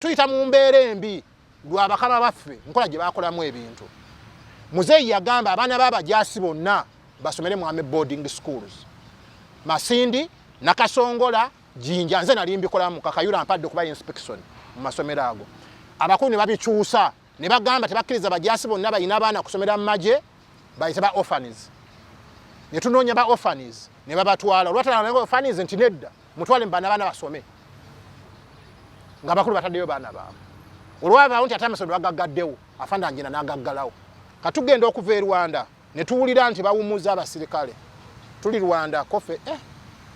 Tuyita mu mbeera embi lwa bakama baffe, nkola gye bakolamu ebintu. Muzeeyi yagamba abaana b'abajaasi bonna basomere mu army boarding schools, Masindi, Nakasongola, Jinja. Nze nali mbikolamu, Kakayula mpadde okuba inspection mu masomero ago. Abakulu ne babikyusa ne bagamba tebakkiriza bajaasi bonna balina abaana kusomera mu magye, bayite ba orphans. Ne tunoonya ba orphans ne babatwala. Olwatala orphans nti nedda, mutwale mu baana, baana basome, nga abakulu bataddeyo baana baabwe. Olwabaawo nti ate amasomero bagaggaddewo, afande Angina n'agaggalawo. Katugenda okuva e Rwanda ne tuwulira nti bawumuza abasirikale. Tuli Rwanda kofe, eh.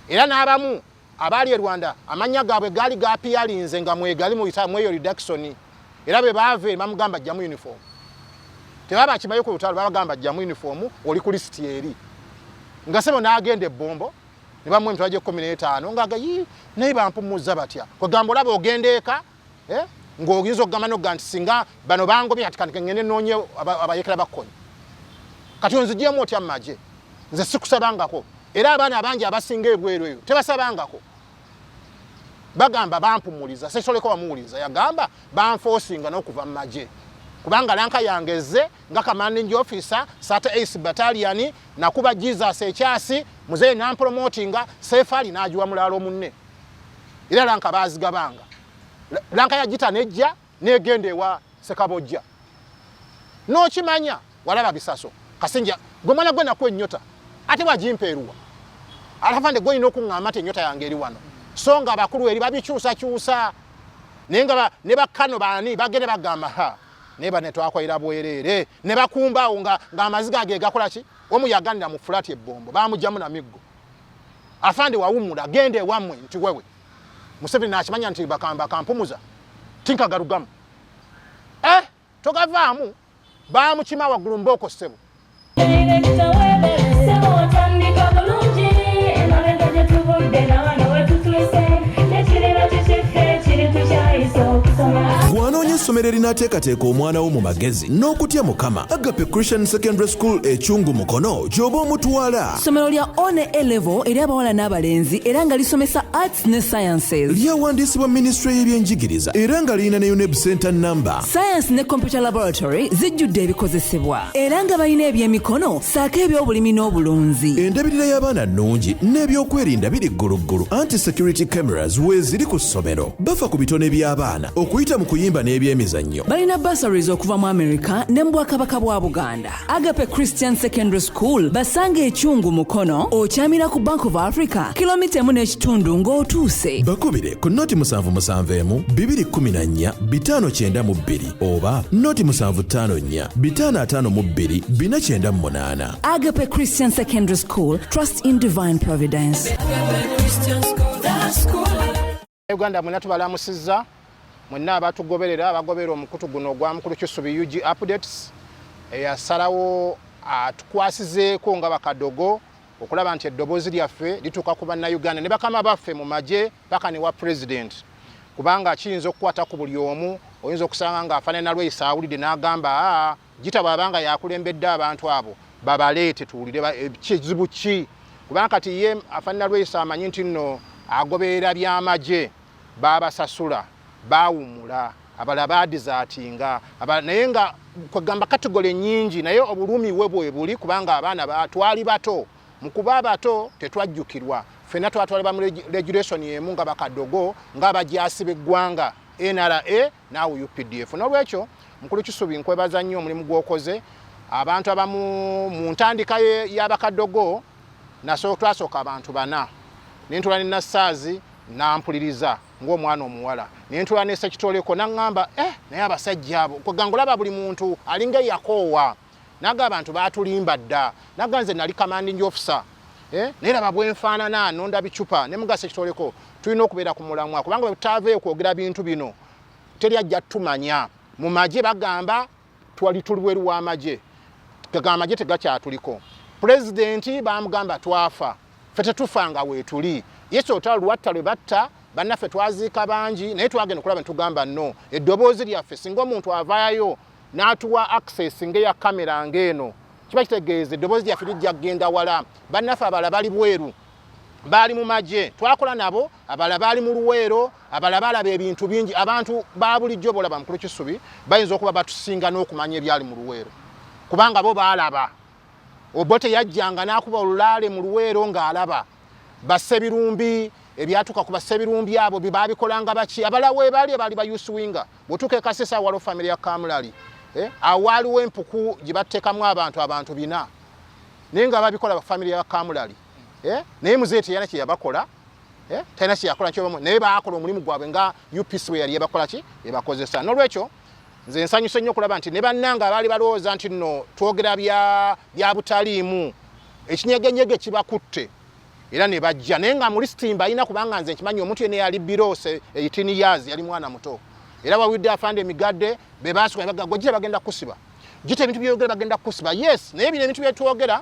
Era n'abamu abaali e Rwanda amannya gaabwe gaali gapiyalinze nga mwegali mweyo reduction. Era bwe baava bamugamba jjamu uniform, tebaba kimayo ku lutalo, babagamba jjamu uniform, oli ku lisiti eri. Nga sebo n'agenda ebbombo ne bamuwa emitwalo gy'e 15, ngaaga yi naye bampumuza batya? Kwegamba olaba ogenda eka, eh? Ng'oyinza okugamba nogga nti singa bano bangobye, kati kati ngende noonye abayekera bakkonyi. Kati onzigyemu otya mu magye? Nze sikusabangako. Era abaana abangi abasinga ebweru eyo tebasabangako, bagamba bampumuliza. Sesoleko wamuwuliza yagamba banfoosinga n'okuva mu magye kubanga rank yange ezze nga commanding officer 38 battalion, nakuba Jesus ekyasi, muzeeyi nampromotinga, sefaali n'agiwa mulaalo munne. Era rank baazigabanga, rank ya Gita nejja negenda ewa Sekabojja. N'okimanya walaba bisaso kasinja gwe mwana gwe nakuwa ennyota ate wagimpeeruwa. Alafande gwe olina okuŋŋamba nti ennyota yange eri wano, so nga abakulu eri babikyusakyusa. Naye nga ne bakkano baani bagende bagamba ha naye bane twakolera bwereere ne bakumbaawo nga ng'amaziga ge gakola ki. Omu yaganira mu flat ebbombo, bamugyamu na miggo. Afande wawumula, genda ewammwe nti wewe Museveni nakimanya nti bakamba kampumuza tinkagarugamu, eh, togavaamu. Bamukima waggulu mbooko ssebo. Otandika bulungi, emabega gye tuvudde nawano wetutuuse, nekiriba kikiffe kiri tukyayisa okusoma. Gwanoonya essomero erinaateekateeka omwana wo mu magezi n'okutya Mukama, Agape Christian Secondary School Ekyungu Mukono gy'oba omutwala. Ssomero lya O ne A level eri abawala n'abalenzi era nga lisomesa arts ne sciences. Lyawandiisibwa minisitule y'ebyenjigiriza era nga lirina ne UNEB center number. Science ne computer laboratory zijjudde ebikozesebwa era nga balina ebyemikono ssaako ebyobulimi n'obulunzi. Endabirira y'abaana nnungi n'ebyokwerinda biri gguluggulu, anti security cameras weeziri ku ssomero. Bafa ku bitone by'abaana okuyita mu kuyimba n'ebyemizannyo. Balina bursaries okuva mu America ne mu Bwakabaka bwa Buganda. Agape Christian Secondary School basanga Ekyungu Mukono, okyamira ku Bank of Africa, kilomita 1.5 ng'otuuse. Bakubire ku 077 214 592 oba 0754 552 498. Agape Christian Secondary School, trust in divine providence. Uganda mwena tubalamusizza, mwenna abatugoberera, abagoberera omukutu guno ogwa Mukulu Kisubi UG Updates, eyasalawo atukwasizeeko nga bakadogo okulaba nti eddoboozi lyaffe lituuka ku Bannayuganda ne bakama baffe mu magye paka ne wa president, kubanga kiyinza okukwata ku buli omu. Oyinza okusanga nga afaanana Lweyisa awulidde n'agamba, aa Gita bw'abanga yakulembedde abantu abo, babaleete tuwulire kizibu ki, kubanga kati ye afaanana Lweyisa amanyi nti nno agoberera byamagye, babasasula, bawumula, abalala badesertinga, naye nga kwegamba category nyingi. Naye obulumi we bwe buli kubanga abaana batwali bato, mu kuba abato tetwajjukirwa. Ffenna twatwalibwa mu regulation emu nga bakadogo, ng'abajaasi b'eggwanga NRA naawe UPDF. N'olwekyo Mukulu Kisubi, nkwebaza nnyo omulimu gw'okoze. Abantu abamu mu ntandika y'abakadogo twasooka abantu bana, nentula ne Nassaazi nampuliriza ng'omwana omuwala, nentula ne Sekitoleko naŋŋamba, eh, naye abasajja abo kweganga olaba buli muntu alinga eyakoowa naga abantu batulimba dda. Naga nze nali commanding officer, eh, naye laba bwenfaanana nonda bicupa. Ne muga Sekitoleko tulina okubeera ku mulamwa, kubanga bwe tutaaveeyo kwogera bintu bino teri ajja tumanya. Mu magye bagamba twali tuli bweru w'amagye, gagamba amagye tegakyatuliko. Pulezidenti bamugamba twafa, ffe tetufanga weetuli. Yesu olutalo lwatta lwe batta bannaffe, twaziika bangi, naye twagenda okulaba netugamba no eddoboozi lyaffe singa omuntu avaayo n'atuwa access ng'eya kamera ng'eno, kiba kitegeeza eddoboozi lyaffe lijja kugenda wala. Bannaffe abalala bali bweru. Baali mu magye, twakola nabo, abalala baali mu Luweero, abalala balaba ebintu bingi. Abantu ba bulijjo bolaba, mukulu Kisubi, bayinza okuba batusinga n'okumanya ebyali mu Luweero, kubanga bo baalaba Obote yajjanga n'akuba olulaale mu Luweero ng'alaba Bassebirumbi. Ebyatuuka ku Bassebirumbi abo babikolanga baki? Abalala webaali abaali ba youth winger. Bw'otuuka e Kasese awo waliwo famire ya Kamulali, eh? Awo waaliwo empuku gye bateekamu abantu 4, naye nga babikola famire ya Kamulali, eh? Naye muzeeyi teyalina kye yabakola, eh? Talina kye yakola kyobamu, naye baakola omulimu gwabwe nga UPC bwe yali ebakola ki, ebakozesa. N'olwekyo nze nsanyuse nnyo okulaba nti ne bannange abaali balowooza nti nno twogera bya butaliimu, ekinyegenyege kibakutte era ne bajja. Naye nga mu list mbalina, kubanga nze nkimanyi omuntu yenna yali below 18 years yali mwana muto. Era wawidde afande emigadde be baasuka ne bagamba, "Gita, bagenda kukusiba. Gita, ebintu byeyogera bagenda kukusiba." Yes, naye bino ebintu byetwogera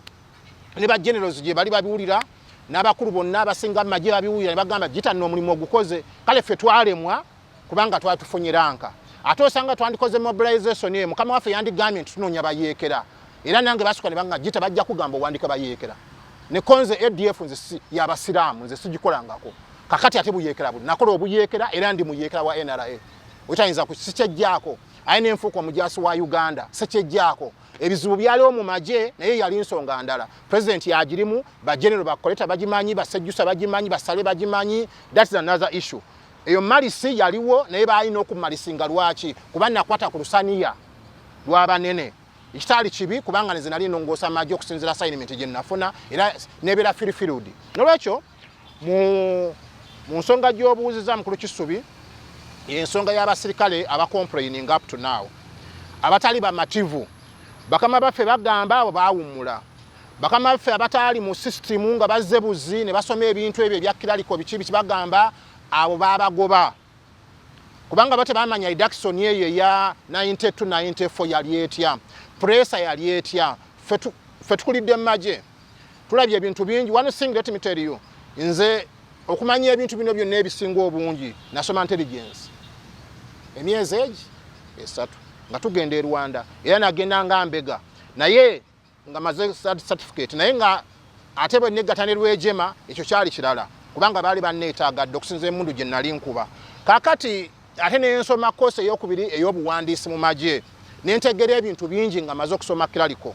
ne ba generals gye bali babiwulira, n'abakulu bonna abasinga mu magye babiwulira, ne bagamba, "Gita, nno omulimu ogukoze." Kale ffe twalemwa kubanga twatufunye rank. Ate osanga twandikoze mobilization eyo, mukama waffe yandigambye nti tunoonya bayeekera. Era nange basuka ne banga, "Gita, bajja kugamba owandika bayeekera." Nekonze ADF nze si yabasiraamu, nze sigikolangako. Kakati ate buyeekera buli nakola obuyeekera, era ndi muyeekera wa NRA, otayinza sikyejjaako. Aye nenfuuka omujasi wa Uganda, sikyejjaako. Ebizibu byaliwo mu magye, naye yali nsonga ndala. President yagirimu, bagenero bakoleta bagimanyi, basejjusa bagimanyi, basale bagimanyi. That is another issue. Eyo malice yaliwo, naye balina okumalisinga. Lwaki? Kuba nakwata ku lusaniya lwabanene, ekitaali kibi, kubanga nze nali nongoosa amagye okusinzira assignment gye nafuna, era nebeera fulfilled. Nolwekyo mu nsonga gy'obuuziza, mukulu Kisubi, ensonga y'abasirikale abacomplaining up to now, abatali bamativu, bakama baffe bagamba abo baawummula. Bakama baffe abataali mu system nga bazze buzi ne basoma ebintu ebyo ebya clerical, biki biki, bagamba abo babagoba kubanga bo tebamanya reduction eyo eya 92 94 yali etya, pressure yali etya. Ffe tukulidde mu magye, tulabye ebintu bingi. One thing, let me tell you, nze okumanya ebintu bino byonna ebisinga obungi, nasoma intelligence emyezi egi 3 nga tugenda e Rwanda, era nagenda nga mbega, naye nga maze certificate. Naye nga ate bwe negatta ne Rwejema, ekyo kyali kirala, kubanga baali banneetaagadde okusinza emundu gye nali nkuba. Kaakati ate nensoma course eyokubiri ey'obuwandiisi mu magye, nentegera ebintu bingi nga maze okusoma clerical.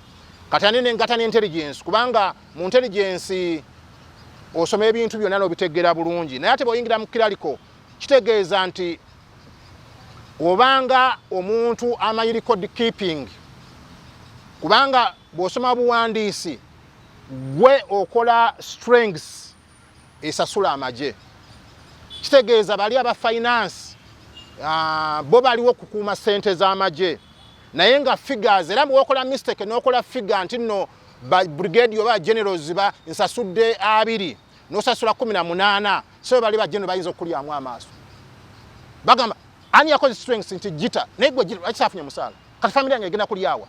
Kati ate nengata ne intelligence, kubanga mu intelligence osoma ebintu byonna n'obitegeera bulungi. Naye ate bw'oyingira mu clerical, kitegeeza nti obanga omuntu amanyi record keeping, kubanga bw'osoma buwandiisi, gwe okola strengths esasula amagye. Kitegeeza bali aba finance, bo baliwo okukuuma sente z'amagye, naye nga figures, era bwokola mistake n'okola figure nti nno ba brigade oba generals ba nsasudde 20, n'osasula 18, so bali ba general bayinza okulyamu amaaso, bagamba, "Ani yakoze strengths?" Nti Gita. Naye gwe Gita, lwaki saafunye musaala? Kati family yange egenda kulyawa?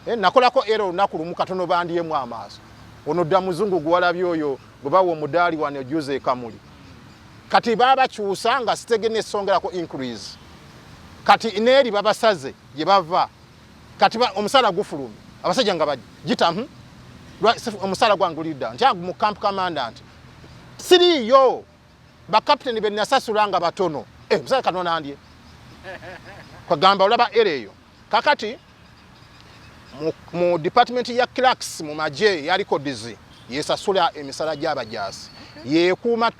Eh, nakolako era olunaku lumu katono, bandyemu amaaso. Ono dda muzungu gwewalabye oyo gwe bawa omudaali wano ojuza ekamuli. Kati babakyusa nga sitegene esongerako increase. Kati neeri babasaze gye bava. Kati omusaala gufulumye, abasajja nga bagita, Omusaala gwangulidda nti mu camp commandant siriiyo, bakapiteni be nasasula nga batono. Eh, omusaala katono nandye kwagamba. Olaba era eyo kakati mu department ya clerks mu magye ya records, yesasula emisala gy'abajaasi, yekuuma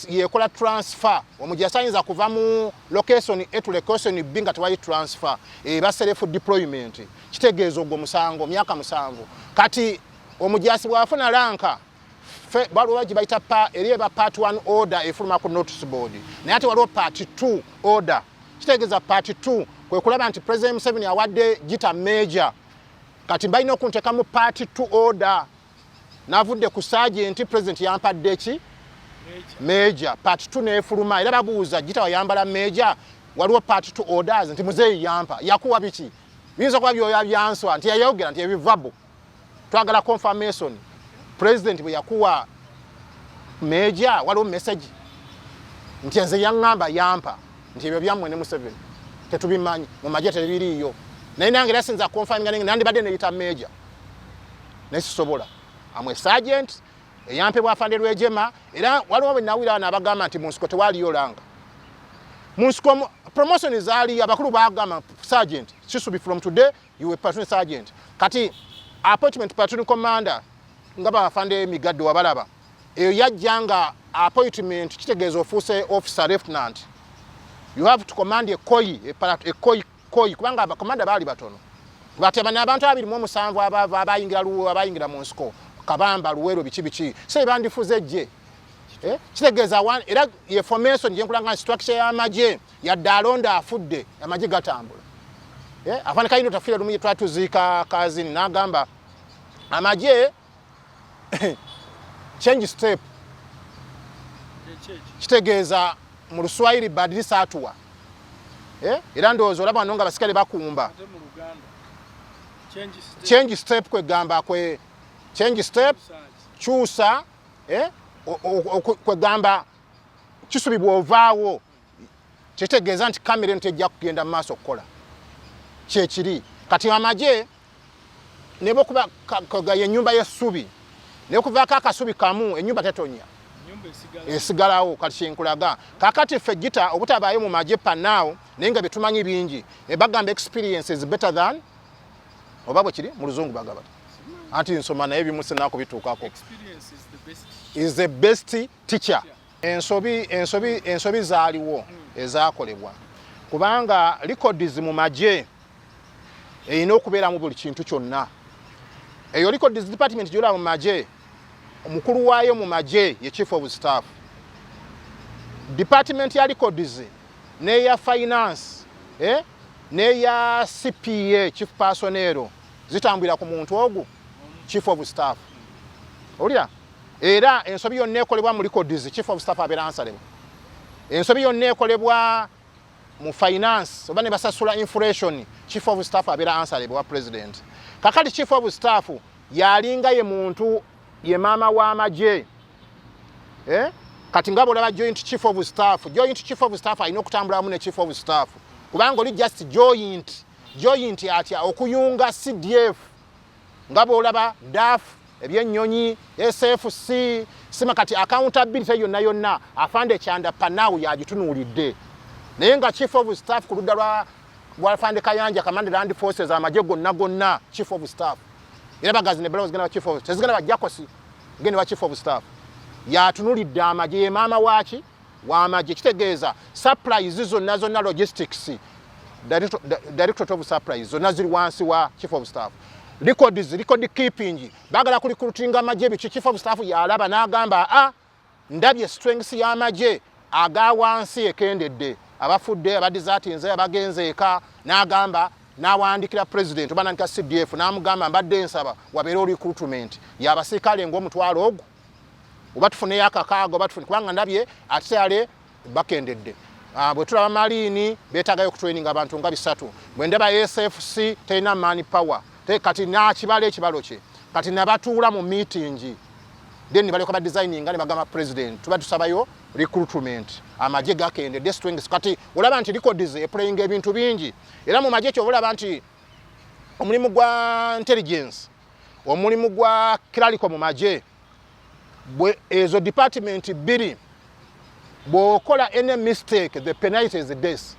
yekola transfer. Omujaasi ayinza kuva mu location A to location B nga tewali transfer, eba self deployment. Kitegeeza ogwo musango myaka 7. Kati omujaasi bw'afuna rank, waliwo gye bayita eri eba part 1 order, efuluma ku notice board, naye ate waliwo part 2 order. Kitegeeza part 2 kwe kulaba nti President Museveni awadde Gita major, kati balina okunteekamu part 2 order. Navudde ku sergeant, president yampadde ki? Major. Part 2 nefuluma, era babuuza, "Gita wayambala major, waliwo part 2 orders?" Nti muzeeyi yampa. Yakuwa biki? Biyinza okuba byoya byanswa nti yayogera nti ebivabo. Twagala confirmation, president bwe yakuwa major, waliwo message? Nti nze yaŋŋamba yampa. Nti ebyo byammwe ne Museveni, tetubimanyi, mu magye tebiriiyo. Naye nange era sinza confirminga, nandibadde neyita major, naye sisobola. Amwe sergeant. Eyampebwa afande Rwejema. Era waliwo bwe nawulira wano abagamba nti mu nsiko tewaliyo rank. Mu nsiko promotion zaali, abakulu bagamba, "Sergeant Kisubi, from today you were platoon sergeant." Kati appointment platoon commander nga bafande Migadde wabalaba, eyo yajja nga appointment, kitegeeza ofuuse officer lieutenant, you have to command a coy, a coy coy, kubanga abakomanda baali batono. Bati bano abantu 27 abava abayingira luwo, abayingira mu nsiko, Kabamba, Luwero, biki biki, se bandifuze ejje. Eh? Kitegeeza era ye formation gyenkulanga, structure y'amagye, yadde alonda afudde, amagye gatambula. Eh? Afande Kayindo tafiira, lumu twali tuziika kazini, n'agamba amagye change step. Kitegeeza mu Luswayiri badilisha hatua. Eh? Era ndowooza olaba wano nga abasikale bakumba change step, kwegamba kwe change step, kyusa, eh? Kwegamba Kisubi bw'ovaawo, kitegeeza nti kamera eno tejja kugenda mu maaso okukola kyekiri. Kati amagye nebokuba ennyumba y'essubi, nekuvaako akasubi kamu, ennyumba tetonya, esigalawo. Kati kyenkulaga kakati ffe gita obutabaayo mu magye panaawo, naye nga byetumanyi bingi. Bagamba experience is better than, oba bwe kiri mu Luzungu bagaba anti nsoma naye bimu sinaako bituukako, is the best teacher. Ensobi zaaliwo ezakolebwa, kubanga records mu magye erina okubeeramu buli kintu kyonna. Eyo records department gyolaba mu magye, omukulu waayo mu magye ye chief of staff. Department ya records n'eya finance, eh, n'eya CPA, chief personnel, zitambulira ku muntu ogu, chief of staff. Owulira? Era ensobi yonna ekolebwa mu records, chief of staff abeera answerable. Ensobi yonna ekolebwa mu finance oba ne basasula inflation, chief of staff abeera answerable wa president. Kakati chief of staff yalinga ye muntu, ye maama w'amagye, eh? Kati nga bwolaba joint chief of staff, joint chief of staff alina okutambulamu ne chief of staff, kubanga oli just joint. Joint atya okuyunga CDF, nga bwolaba DAF, ebyennyonyi, SFC, sima. Kati accountability yonna yonna afande Kyanda panawu yagitunuulidde, naye nga chief of staff ku ludda lwa afande Kayanja, command land forces, amagye gonna gonna, chief of staff. Era bagazi ne balowooza genda ba chief of, tezigenda ba jakosi, genda ba chief of staff yatunulidde amagye, ye maama waaki w'amagye. Kitegeeza supplies zonna zonna, logistics, directorate of supplies, zonna ziri wansi wa chief of staff. Records, record keeping, bagala ku recruitinga amagye, biki, chief of staff yalaba n'agamba, a ndabye strengths y'amagye aga wansi ekendedde, abafudde, abadizatinze, abagenze eka, n'agamba n'awandikira president oba nandika CDF n'amugamba, mbadde nsaba wabeere recruitment y'abasirikale ng'omutwalo ogwo, oba tufuneyo akakaaga, oba tufune, kubanga ndabye ate bakendedde. Bwe tulaba marine beetagayo okutraininga abantu nga 300, bwe ndaba SFC terina man power. Kati nakibala ekibalo kye, kati nabatuula mu meeting, then balyoka badesigninga ne bagamba president, tuba tusabayo recruitment, amagye gakendedde strengths. Kati olaba nti records eplayinga ebintu bingi. Era mu magye kyova olaba nti omulimu gwa intelligence, omulimu gwa clerical mu magye, bwe ezo department bbiri bw'okola any mistake, the penalty is death.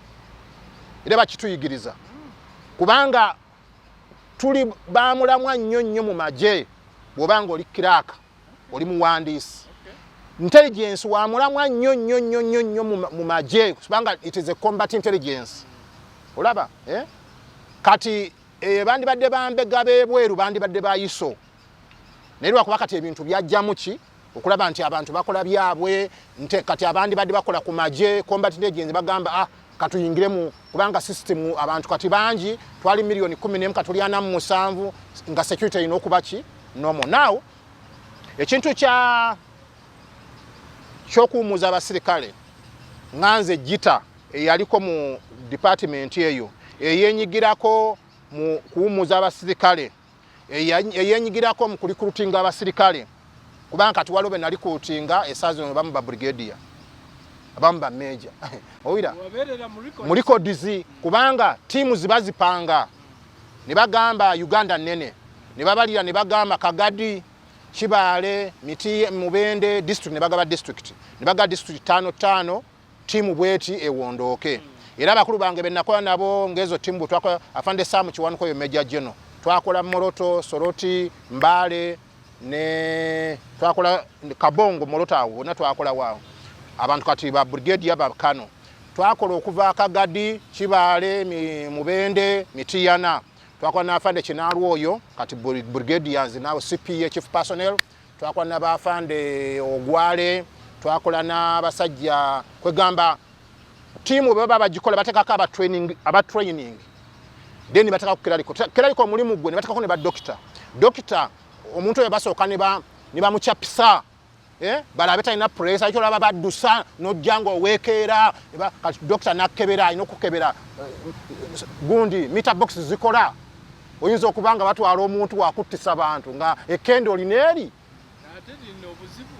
Era bakituyigiriza kubanga tuli bamulamwa nnyo nnyo mu magye. Bw'obanga oli clerk, oli muwandiisi, intelligence wamulamwa nnyo nnyo nnyo nnyo nnyo mu magye, kubanga it is a combat intelligence. Olaba, eh? Kati bandibadde bambega b'ebweru, bandibadde bayiso, naye lwakuba kati ebintu byajjamu ki okulaba nti abantu bakola byabwe nte. Kati abandi badde bakola ku magye combat intelligence bagamba, ah, katuyingiremu, kubanga system abantu kati bangi, twali miliyoni 11, katuli 47, nga security erina okuba ki normal. Now ekintu kya kyokuwumuza abasirikale, nga nze gita eyaliko mu department eyo eyenyigirako mu kuwumuza abasirikale, eyenyigirako mu kurecruitinga abasirikale, kubanga kati waliwo be narecruitinga esaazi zino bamu ba brigadier, abamu ba major. Owira mu records, kubanga tiimu ziba zipanga ne bagamba Uganda nene, ne babalira ne bagamba Kagadi. Kibaale, Miti, Mubende district, ne bagaba district, ne bagaba district tano tano, tiimu bweti ewondooke. Era abakulu bange benakola nabo ngezo tiimu bwe twakola, afande Sam Kiwanuka oyo Major General, twakola Moroto, Soroti, Mbale, ne twakola Kabongo, Moroto, awo wonna twakola waawo abantu. Kati ba brigadier bakano twakola okuva Kagadi, Kibaale, Mubende, Mitiyana, twakola n'afande Kinaalwa oyo kati brigadiers nawe CPA, chief personnel, twakola n'abafande Ogwale, twakola n'abasajja. Kwegamba tiimu bwe baba bagikola bateekako aba training, then bateekako clerical. Clerical omulimu gwe ne bateekako ne badokita. Dokita omuntu oyo basooka ne bamukyapisa, eh? Balabe talina pressure ekyo, olaba baddusa nojja nga oweekeera. Kati dokita nakkebera, alina okukebera gundi meter box zikola. Oyinza okuba nga batwala omuntu wakuttisa bantu nga ekende olina eri Ate lino obuzibu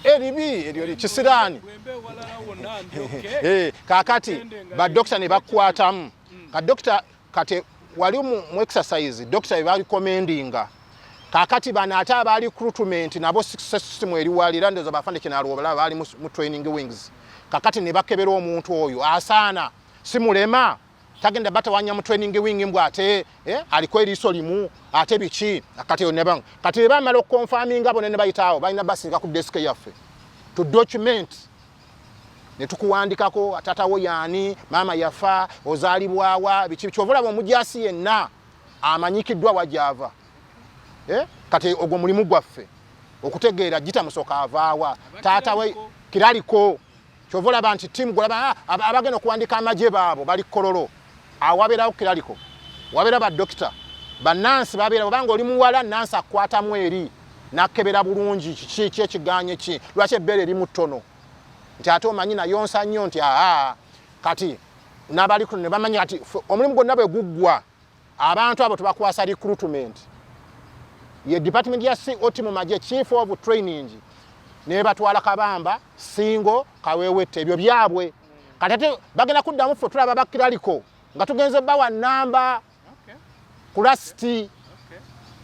eribi eryo kisiraani. Bwembe ewalala wonna ndi okay. Kaakati Ekende nga badokita ne bakwatamu ka dokita. Kati wali mu exercise dokita bye barecommendinga. Kaakati bano ate aba recruitment nabo system eri wali, era ndowooza bafande Kinaalwa baali mu training wings. Kakati ne bakebera omuntu oyo asaana si mulema, tagenda batawanya mu training wing mbw ate aliko eriiso limu ate biki. Kati kati bwe bamala okuconfirminga bonna ne bayitaawo, balina basinga ku desk yaffe to document ne tukuwandikako taatawo yaani, maama yafa, ozaalibwawa, biki. Kyova olaba omujasi yenna amanyikiddwa wagyava, eh? Kati ogwo mulimu gwaffe okutegeera Gita Musoka avaawa, taata we clerical. Kyova olaba nti tiimu gwolaba abagenda okuwandika amagye baabo bali Kololo, awo wabeerawo clerical, wabeera badokita, banansi babeera. Obanga oli muwala, nansi akwatamu eri nakebera bulungi kiki ki ekiganye ki, lwaki ebbeere erimu ttono, nti ate omanyi nayonsa nnyo, nti aa. Kati n'abali ne bamanya kati omulimu gwonna bwe guggwa, abantu abo tubakwasa recruitment ye department ya COT mu magye, chief of training, nebatwala Kabamba, Singo, Kawewette, ebyo byabwe. Kati ate bagenda kuddamu ffe tulaba ba clerical nga tugenze bawa namba ku last.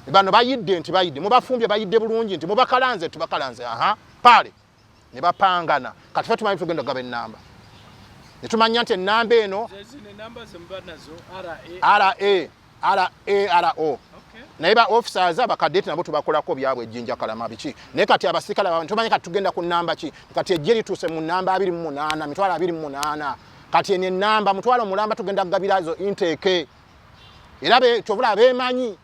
Bano bayidde nti bayidde, mubafumbye bayidde bulungi, nti mubakalanze, tubakalanze, aha pale ne bapangana. Kati fe tumanyi tugenda kugaba enamba ne tumanya nti enamba eno Zezino enamba zemuba nazo RA? RA, RA, RO. Naye ba officers abakadeti nabo tubakolako byabwe, ejjinja, Kalama, biki. Naye kati abasirikale aba tumanyi kati tugenda ku namba ki. Kati ejje lituuse mu namba 28, mitwalo 28. Kati eno enamba mutwalo mulamba tugenda kugabira zo intake. Era kyovula beemanyi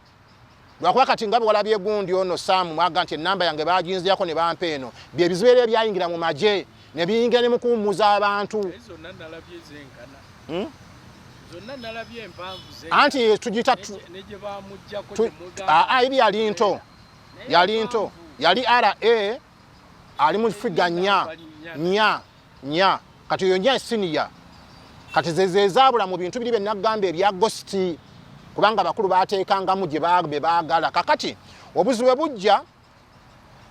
lwakuba kati nga bwewalabye gundi ono Saamu mwaga nti enamba yange baginziyako ne bampa eno. Bye bizibu era ebyayingira mu magye ne biyingira ne mu kuwummuza abantu. Naye zonna nalabye zenkana. Zonna nalabye empanvu. Anti tugiyita ne gye bamuggyako aa, eri yali nto, yali nto, yali RA ali mu figure nnya nnya nnya. Kati oyo nnya senior. Kati ze zezaabula mu bintu biri bye nagamba ebya ghost, kubanga abakulu bateekangamu gye be baagala. Kakati obuzibu bwe bujja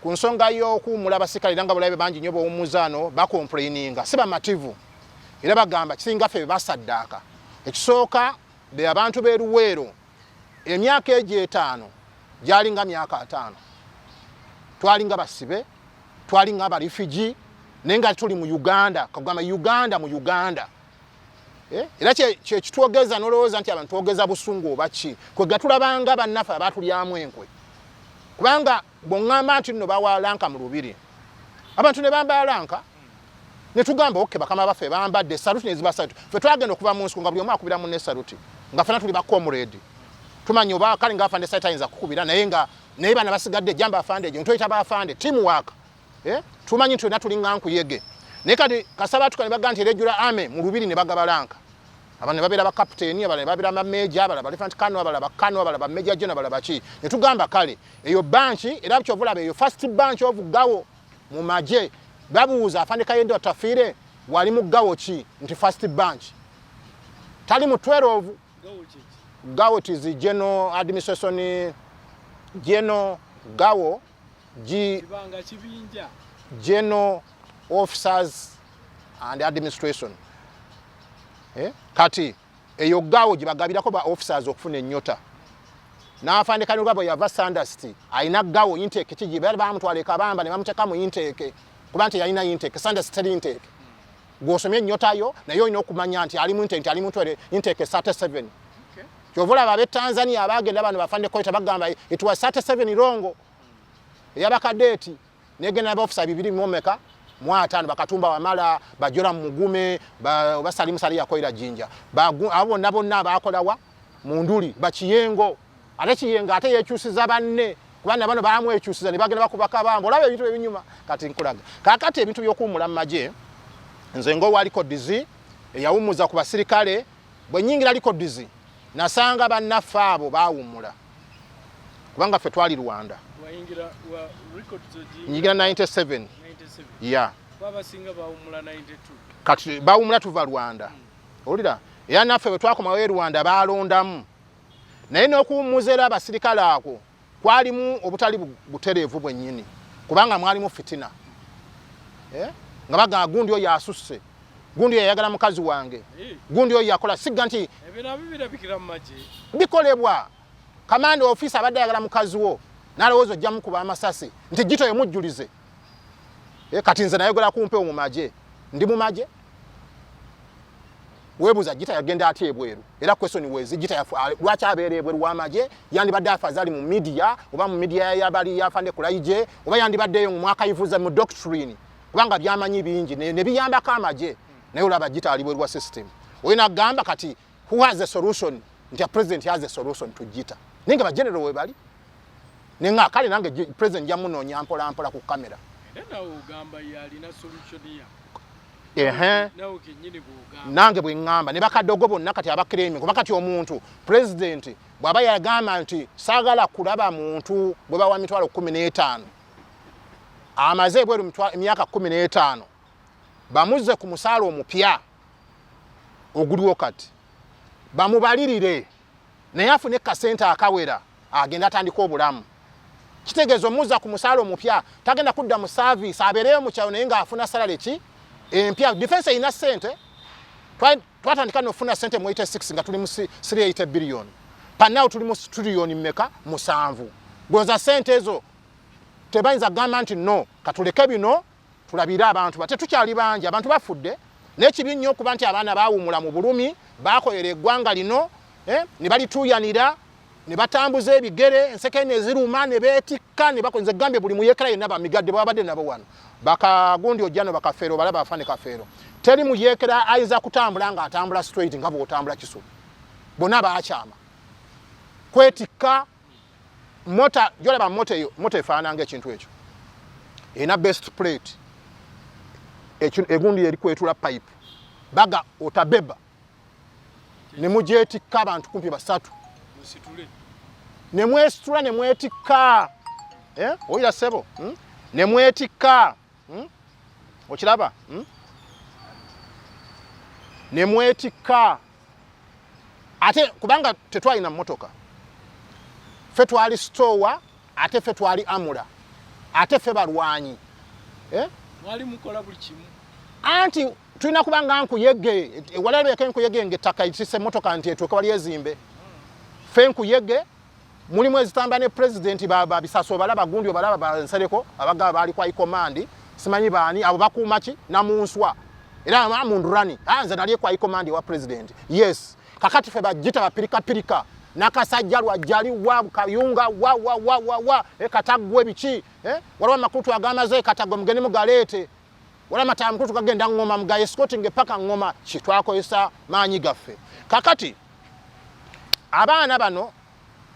ku nsonga y'okuwummula abasikale, era nga bulabe bangi nnyo b'owummuzaano bacomplaininga, si bamativu, era bagamba kisinga ffe be basaddaaka. Ekisooka, be abantu b'e Luweero emyaka egyo 50 gyalinga myaka 50, twalinga basibe, twalinga abarefugee, naye nga tuli mu Uganda, kagamba Uganda mu Uganda. Eh? Era kyekitwogeza nolowooza nti abantu twogeza busungu oba ki, kwega tulabanga bannaffe abatulyamu enkwe, kubanga bw'oŋŋamba nti nno bawa rank mu lubiri, abantu ne bambala rank, ne tugamba okay, bakama baffe bambadde saluti neziba saluti. Ffe twagenda okuva mu nsiko nga buli omu akubira munne saluti, nga ffena tuli ba comrade, tumanyi oba kale nga afande site ayinza kukubira, naye nga naye bana basigadde jamba afande egyo ntweyita ba afande, team work, eh? Tumanyi nti fenna tulinga nkuyege. Naye kati kasaba tuka ne baga nti regular army mu lubiri ne bagaba rank, abantu ne babeera ba captain, abalala ne babeera ba major, abalala ba lieutenant colonel, abalala ba colonel, abalala ba major general, abalala baki. Ne tugamba kale eyo bunch, era kyova olaba eyo first bunch of GAO mu magye. Babuuza afande Kayende Otafiire wali mu GAO ki, nti first bunch, tali mu 12. GAO is general administration, general GAO G. Kibanga kibinja. General officers and administration, eh? Kati eyo GAO gye bagabirako ba officers okufuna ennyota. N'afande Kainerugaba bwe yava Sandhurst alina gawo intake kigi bali bamutwala e Kabamba ne bamuteeka mu intake, kuba nti yalina intake. Sandhurst teri intake. Gw'osomye ennyotayo naye olina okumanya nti ali mu intake, nti ali mu intake 37. Kyova olaba ab'e Tanzania abagenda bano bafande Koita bagamba it was 37 longo ey'abakadeeti negenda n'abaofisa bibiri mu meka mu ataano, bakatumba wamala bajora mugume basalimu sali yakoira Jinja, abo bonna bonna abakolawa mu nduli bakiyengo. Ate Kiyengo ate yekyusiza banne, kubanga bano bamwekyusiza ne bagenda bakuba Kabamba. Olaba ebintu ebinyuma. Kati nkulaga kaakati ebintu by'okuwummula mu magye. Nze ng'owa records eyawummuza ku basirikale, bwe nnyingira records nasanga bannaffe abo baawummula, kubanga ffe twali Rwanda. Wayingira wa records ogi? Nyingira 97. 97? Ya. Babasinga bawummula 92. Kati bawumula tuva Rwanda, owulira? Era naffe bwe twakomawo e Rwanda balondamu, naye n'okuwummuza era abasirikale ako kwalimu obutali butereevu bwennyini, kubanga mwalimu fitina, eh? Nga bagamba gundi oyo asusse, gundi oyo yayagala mukazi wange, gundi oyo yakola sigga nti Ebyo nabyo birabikira mu magye. Bikolebwa. Kamanda ofiisi abadde ayagala mukazi wo n'alowooza ojja mukuba amasasi nti gito yemujjulize. Eh, kati nze nayogera ku mpewo mu magye, ndi mu magye. Weebuuza Gita yagenda atya ebweru? Era question wezi Gita lwaki abeera ebweru w'amagye? Yandibadde afazaali mu media, oba mu media yabali yafande Kulayigye, oba yandibaddeyo mu mwakayivuza mu doctrine, kubanga byamanyi bingi ne biyambako amagye. Naye olaba Gita ali bweru wa system. Olina kugamba kati who has a solution, nti a president has a solution to Gita, naye nga ba general we bali nenga kale nange president nja mpola mpola ku kamera. Era nawe ogamba yalina solution ya Ehe. Nawe kennyini bw'ogamba. Nange bwe ŋŋamba ne bakadogo bonna kati abakiremi, kuba kati omuntu president bw'aba yagamba nti saagala kulaba muntu gwe bawa 150,000 amaze ebweru emyaka 15, bamuzze ku musaala omupya oguliwo kati, bamubalirire naye afune kasente akawera agenda atandika obulamu. Kitegeeza omuzza ku musaala omupya, tagenda kudda mu service, abeereyo mu kyalo naye ng'afuna salary ki empya. Defense erina ssente. Twatandika nofuna ssente mu 86 nga tuli mu 380 billion, panaw tuli mu trillion mmeka? Musanvu. Goza ssente ezo tebayinza kugamba nti no, katuleke bino tulabire abantu bate tukyali bangi, abantu bafudde. Naye kibi nnyo okuba nti abaana bawumula mu bulumi, bakolera eggwanga lino, ne balituuyanira ne batambuza ebigere ensekene eziruma ne beetikka ne bakoze. Gambye buli muyekera yenna bamigadde babadde nabo wano, bakagundi ojjano bakafeero balaba afane kafeero, teri muyekera ayinza kutambula ng'atambula straight nga bw'otambula kisu. Bonna bakyama kwetikka mota. Gyolaba mota eyo, mota efaanana ng'ekintu ekyo, erina base plate, egundi eri kwetula pipe baga otabeba ne mugyetikka abantu kumpi basatu. Musitule. Ne mwesitula ne mwetikka, eh? Oyira ssebo, Ne mwetikka, Okiraba, Ne mwetikka ate kubanga tetwalina mmotoka, ffe twali store, ate ffe twali amula, ate ffe balwanyi, eh? Mwali mukola buli kimu. Anti tulina kuba nga nkuyege, walalabeko enkuyege ngaettaka itise emmotoka nti etuuke wali ezimbe. Ffe nkuyege mulimu ezitamba ne pulezidenti babisaso obalaba, gundi obalaba, bansereko abagaba baali kwa command, simanyi baani abo bakuuma ki namunswa era mundurani. Ah, nze nali kwa command wa president, yes. Kakati ffe bajjita bapirikapirika nakasajja lwajjali wa kayunga wa wa wa wa wa e Kataggwe biki, eh? Waliwo amakulu agamaze Kataggwe, mugende mugaleete. Waliwo amataala mukulu tugagenda ngoma muga escorting epaka ngoma ki, twakozesa maanyi gaffe. Kakati abaana bano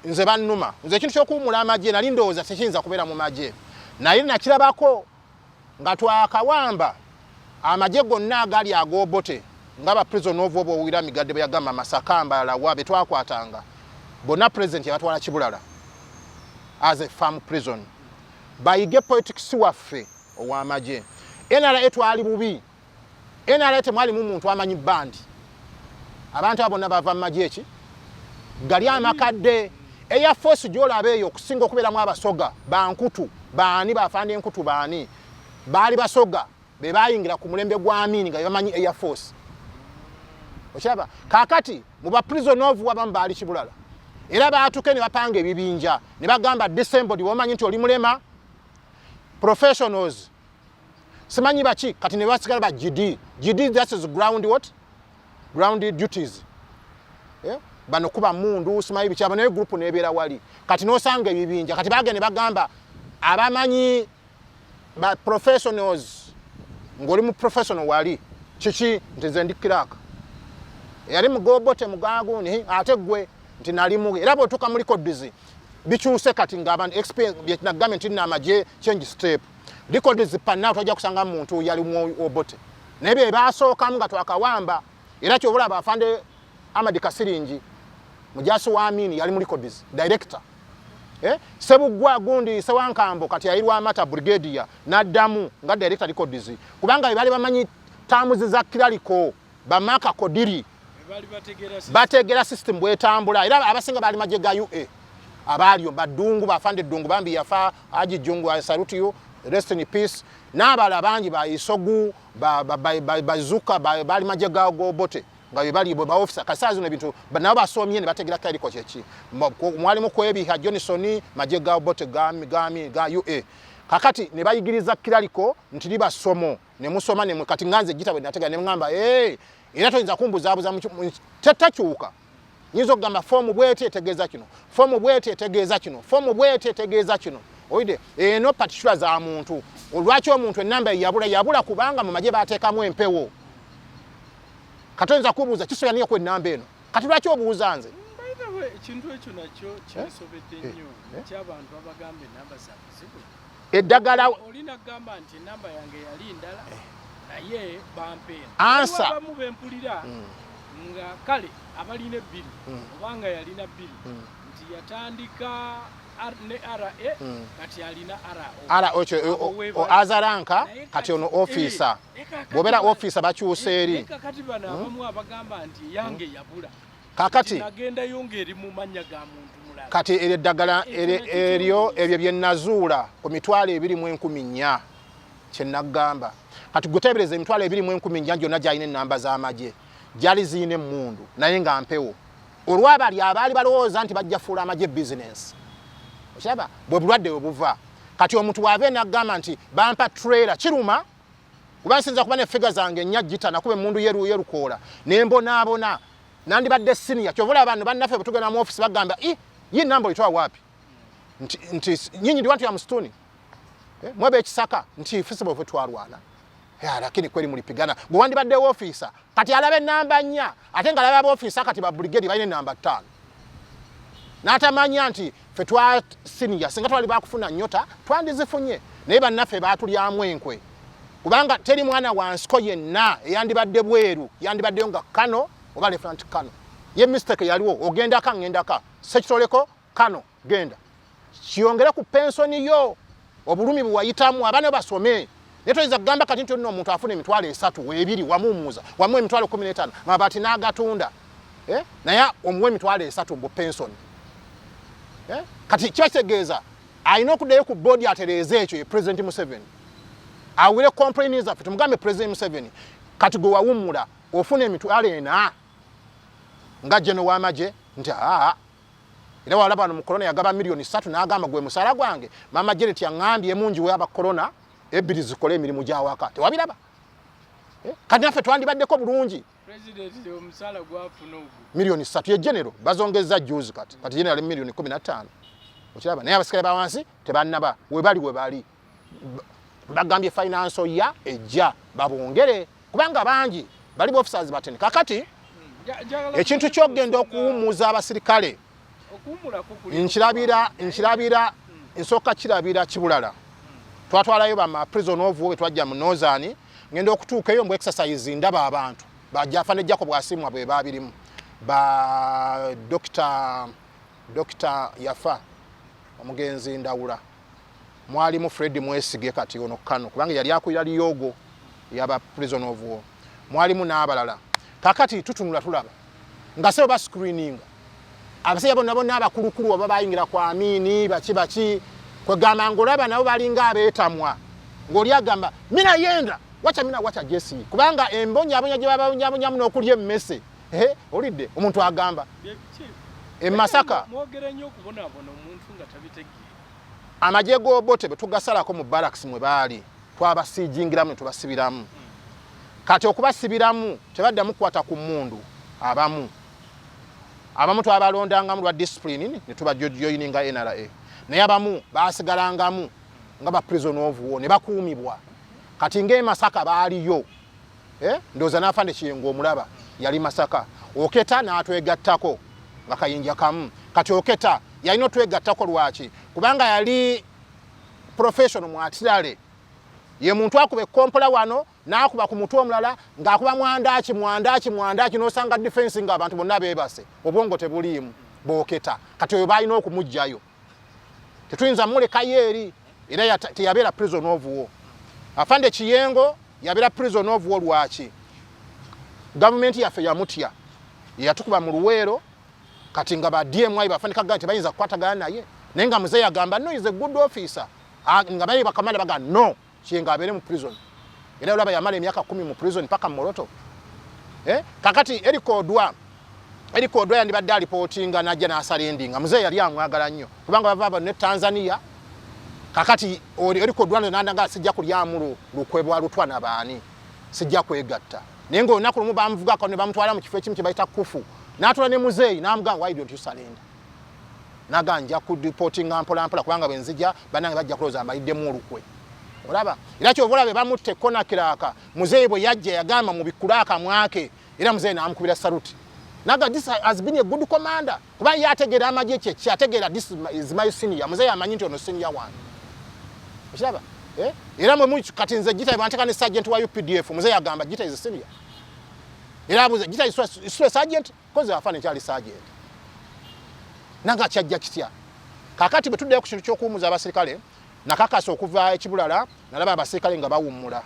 nze bannuma. Nze ekintu ky'okuwumula amagye nali ndowooza tekiyinza kubeera mu magye, naye nakirabako nga twakawamba amagye gonna agali ag'Obote nga ba prison of oba owira migadde bwe yagamba Masaka mbalala wa be twakwatanga bonna, president yabatwala Kibulala as a farm prison bayige politics waffe ow'amagye. NRA twali bubi. NRA temwalimu muntu amanyi bandi. Abantu abo bonna bava mu magye eki gali amakadde. Air Force gyolaba eyo okusinga okubeeramu Abasoga bankutu baani bafanda enkutu baani baali Basoga be bayingira ku mulembe gwa Amini nga bebamanyi Air Force. Okiraba kakati mu ba prison of abamu baali Kibulala. Era baatuke ne bapanga ebibinja ne bagamba disabled, womanyi nti oli mulema, professionals simanyi baki. Kati ne basigala ba GD. GD, that is ground, what, ground duties, eh? Bano kuba mundu, simanyi biki abo, naye group nebeera wali. Kati nosanga ebibinja, kati bagenda ne bagamba abamanyi ba professionals, ng'oli mu professional wali kiki, nti nze ndi clerk yali mugobote mugaguni, ate gwe nti nalimu. Era bw'otuuka mu records bikyuse kati ng'abantu experience, byekinagambye nti nno amagye change step. Records panna tojja kusanga muntu yali mu Obote, naye bye basookamu nga twakawamba. Era kyobulaba afande Amadi Kasiringi, mujasi wa Amini, yali mu records director, eh? Sebugwa gundi Sewankambo kati yayirwa amata brigadier n'addamu nga director records, kubanga be baali bamanyi terms za clerical, bamaka Kodiri. Baali bategeera system. Bategera system bwetambula. Era abasinga baali magye ga UA abaaliyo, baddungu, bafande Ddungu bambi yafa, Haji Jungu, I salute you, rest in peace, n'abalala bangi, ba Isogu, bazuka, baali magye ga Gobote nga bwe bali bwe baofisa. Kasaa zino ebintu nabo basomye ne bategera clerical kyeki. Mwalimu Kwebiha Johnson, magye ga Obote ga UA. Kakati ne bayigiriza clerical nti liba ssomo ne musoma ne kati nganze gita bwe nategera ne ŋŋamba, "Hey, era toyinza kumbuzaabuza tetakyuka. Nyinza okugamba foomu bweti etegeeza kino, foomu bweti etegeeza kino, foomu bweti etegeeza kino." Oyide eno particular za muntu. Olwaki omuntu enamba yabula? Yabula kubanga mu magye bateekamu empewo. Katoyinza kubuuza kisoyaniye ku enamba eno. Kati lwaki obuuza nze? By the way, ekintu ekyo nakyo kinsobedde nnyo, ekyabantu abagamba enamba zaabwe zibula. Eddagala. Oli nagamba nti enamba yange yali ndala, naye bampa eno. Ansa. Waliwo abamu bempulira nga kale abalina ebbiri, obanga yalina bbiri, nti yatandika ne RA, kati alina RO. Ara okyo. Abo we azaranka. Naye Kati ono officer, kakati bw'obeera officer bakyusa eri. Naye kakati bano abamu abagamba nti eyange yabula, Kakati nagendayo ng'eri mu mannya ga muntu mulala. Kati eryo eddagala Ekyo nakyo eryo kirungi. Ebyo bye nazuula ku 24,000 kyenagamba. Kati guteebereza 24,000 gyonna gyalina enamba z'amagye, gyali ziyina emmundu naye nga mpewo, olwabali abaali balowooza nti bajja fuula amagye bizinensi. Okiraba bwe bulwadde bwe buva. Kati omuntu bw'ava enagamba nti bampa trailer, kiruma, kuba nsinza kuba ne figure zange nnya gita nakuba emmundu yerukoola nembonaabona, nandibadde senior. Kyova olaba bano bannaffe bwe tugenda mu office bagamba, "I yi namba olitwa waapi?" Nti nyinyi ndi wantu ya msituni, eh, mwebe ekisaka nti fisi bwe twalwana. Ya, lakini kweli mulipigana. Gwe wandibadde officer, kati alaba enamba 4, ate nga alaba officer kati ba brigade balina enamba 5, n'atamanya nti ffe twa senior. Singa twali bakufuna nnyota twandizifunye, naye bannaffe baatulyamu enkwe, kubanga teri mwana wa nsiko yenna eyandibadde bweru yandibaddeyo nga kano oba lieutenant kano. Ye mistake yaliwo, ogendaka ŋŋendaka sekitoleko kano, genda kiyongere ku pensoni yo, obulumi bwe wayitamu, abaana basome. Naye toyinza kugamba kati nti olina omuntu afuna 30,000 weebiri, wamuwumuza, wamuwa 15,000, mabaati n'agatunda, eh? Naye omuwa 30,000 mbu pensoni, eh? Kati kiba kitegeeza alina okuddayo ku boodi atereeze ekyo. Ye President Museveni awire complain zaffe, tumugambe President Museveni, kati gwe wawummula ofuna 40,000 nga jeno w'amagye, nti aa. Era walaba wano mu korona yagaba 3 million n'agamba, "Gwe musaala gwange." Mama Janet yaŋŋambye mungi we aba korona ebbiri zikole emirimu gy'awaka, tewabiraba? Eh? Kati naffe twandibaddeko bulungi. President omusaala gwafuna ogwo? 3 million ye general, bazongeza juzi. Kati general 15 million, okiraba? Naye abasikale ba wansi tebannaba webali webali. Bagambye financial ya ejja babongere, kubanga bangi bali officers batene. Kakati Njagala ekintu kumanya kyokgenda ku nsonga- okuwummuza abasirikale, Okuwummulako kuli nkirabira nsooka kirabira kibulala. Twatwalayo bama prison of war, twajja mu Northern, ngenda okutuuka eyo mbu exercise, ndaba abantu bajafa ne Jacob Asimwa bwe babirimu, ba Dr. yafa omugenzi Ndawula, mwalimu Fred Mwesige, kati ono kano kubanga yali akulira Liyogo yaba prison of war, mwalimu n'abalala. Kakati tutunula tulaba nga sebo ba screening abasajja bonna bonna abakulukulu oba bayingira ku Amini baki baki, kwegamba ng'olaba nabo balinga abeetamwa, ng'oli agamba mina yenda wacha mina wacha jesi, kubanga embonyabonya gye babonyaabonyamu n'okulya emmese. Ehe, olidde omuntu agamba Bye biki? E Masaka Mwogera nnyo okubonaabona omuntu nga tabitegeera. Amagye g'Obote bwe tugasalako mu barracks mwe baali, twabasiijingiramu ne tubasibiramu. Kati okubasibiramu tebaddamu kukwata ku mmundu. Abamu twabalondangamu lwa discipline ne tubajoininga NRA, naye abamu baasigalangamu nga ba prison of war ne bakuumibwa. Kati ng'e Masaka baaliyo, eh? Ndowooza n'afande Kiyengo omulaba yali Masaka. Oketa n'atwegattako nga kayinja kamu. Kati Oketa yalina otwegattako lwaki? Kubanga yali professional mu artillery. Ye muntu akuba ekkompola wano n'akuba ku mutwe omulala ng'akuba mwandaaki mwandaaki mwandaaki, n'osanga defense ng'abantu bonna beebase, obwongo tebuliimu. Booketa kati oyo baalina okumuggyayo, tetuyinza mulekayo eri. Era teyabeera prison of war. Afande Kiyengo yabeera prison of war lwaki? Gavumenti yaffe yamutya, yeyatukuba mu Luweero. Kati nga ba DMI bafandika gani tebayinza kukwatagana naye, naye nga muzeeyi agamba no, is a good officer. Nga baye bakamanda baga no, Kiyengo abeere mu prison. Era olaba yamala emyaka 10 mu prison paka Moroto. Eh? Kakati Eric Odwa, Eric Odwa yandibadde alipootinga n'ajja n'asurrendinga. Muzeeyi yali amwagala nnyo kubanga bava bano ne Tanzania. Kakati Eric Odwa nandanga sijja kulyamu lukwe bwa Lutwa na baani, sijja kwegatta. Naye ng'olunaku lumu bamuvugako ne bamutwala mu kifo ekimu kye bayita Kufu, n'atula ne muzeeyi n'amugamba why don't you surrender? Naga nja kudipotinga mpola mpola kubanga bwe nzija bannange bajja kulowooza mbaliddemu olukwe. Olaba era kyova olaba bamutta ekkonakiraaka. Muzeeyi bwe yajja yagamba mubikkule akamwa ke, era muzeeyi n'amukubira saluti. Naga this has been a good commander, kuba ye ategeera amagye kyeki, ategeera this is my senior. Muzeeyi amanyi nti ono senior wange, okiraba, eh? Era mwe kati nze Gita bwanteka ne sergeant wa UPDF, muzeeyi agamba Gita is a senior. Era abuuza Gita is a sergeant kozi afa nekyali sergeant nanga kyajja kitya. Kakati bwe tuddayo ku kintu ky'okuwummuza abasirikale, nakakasa okuva ekibulala nalaba abasirikale nga bawummula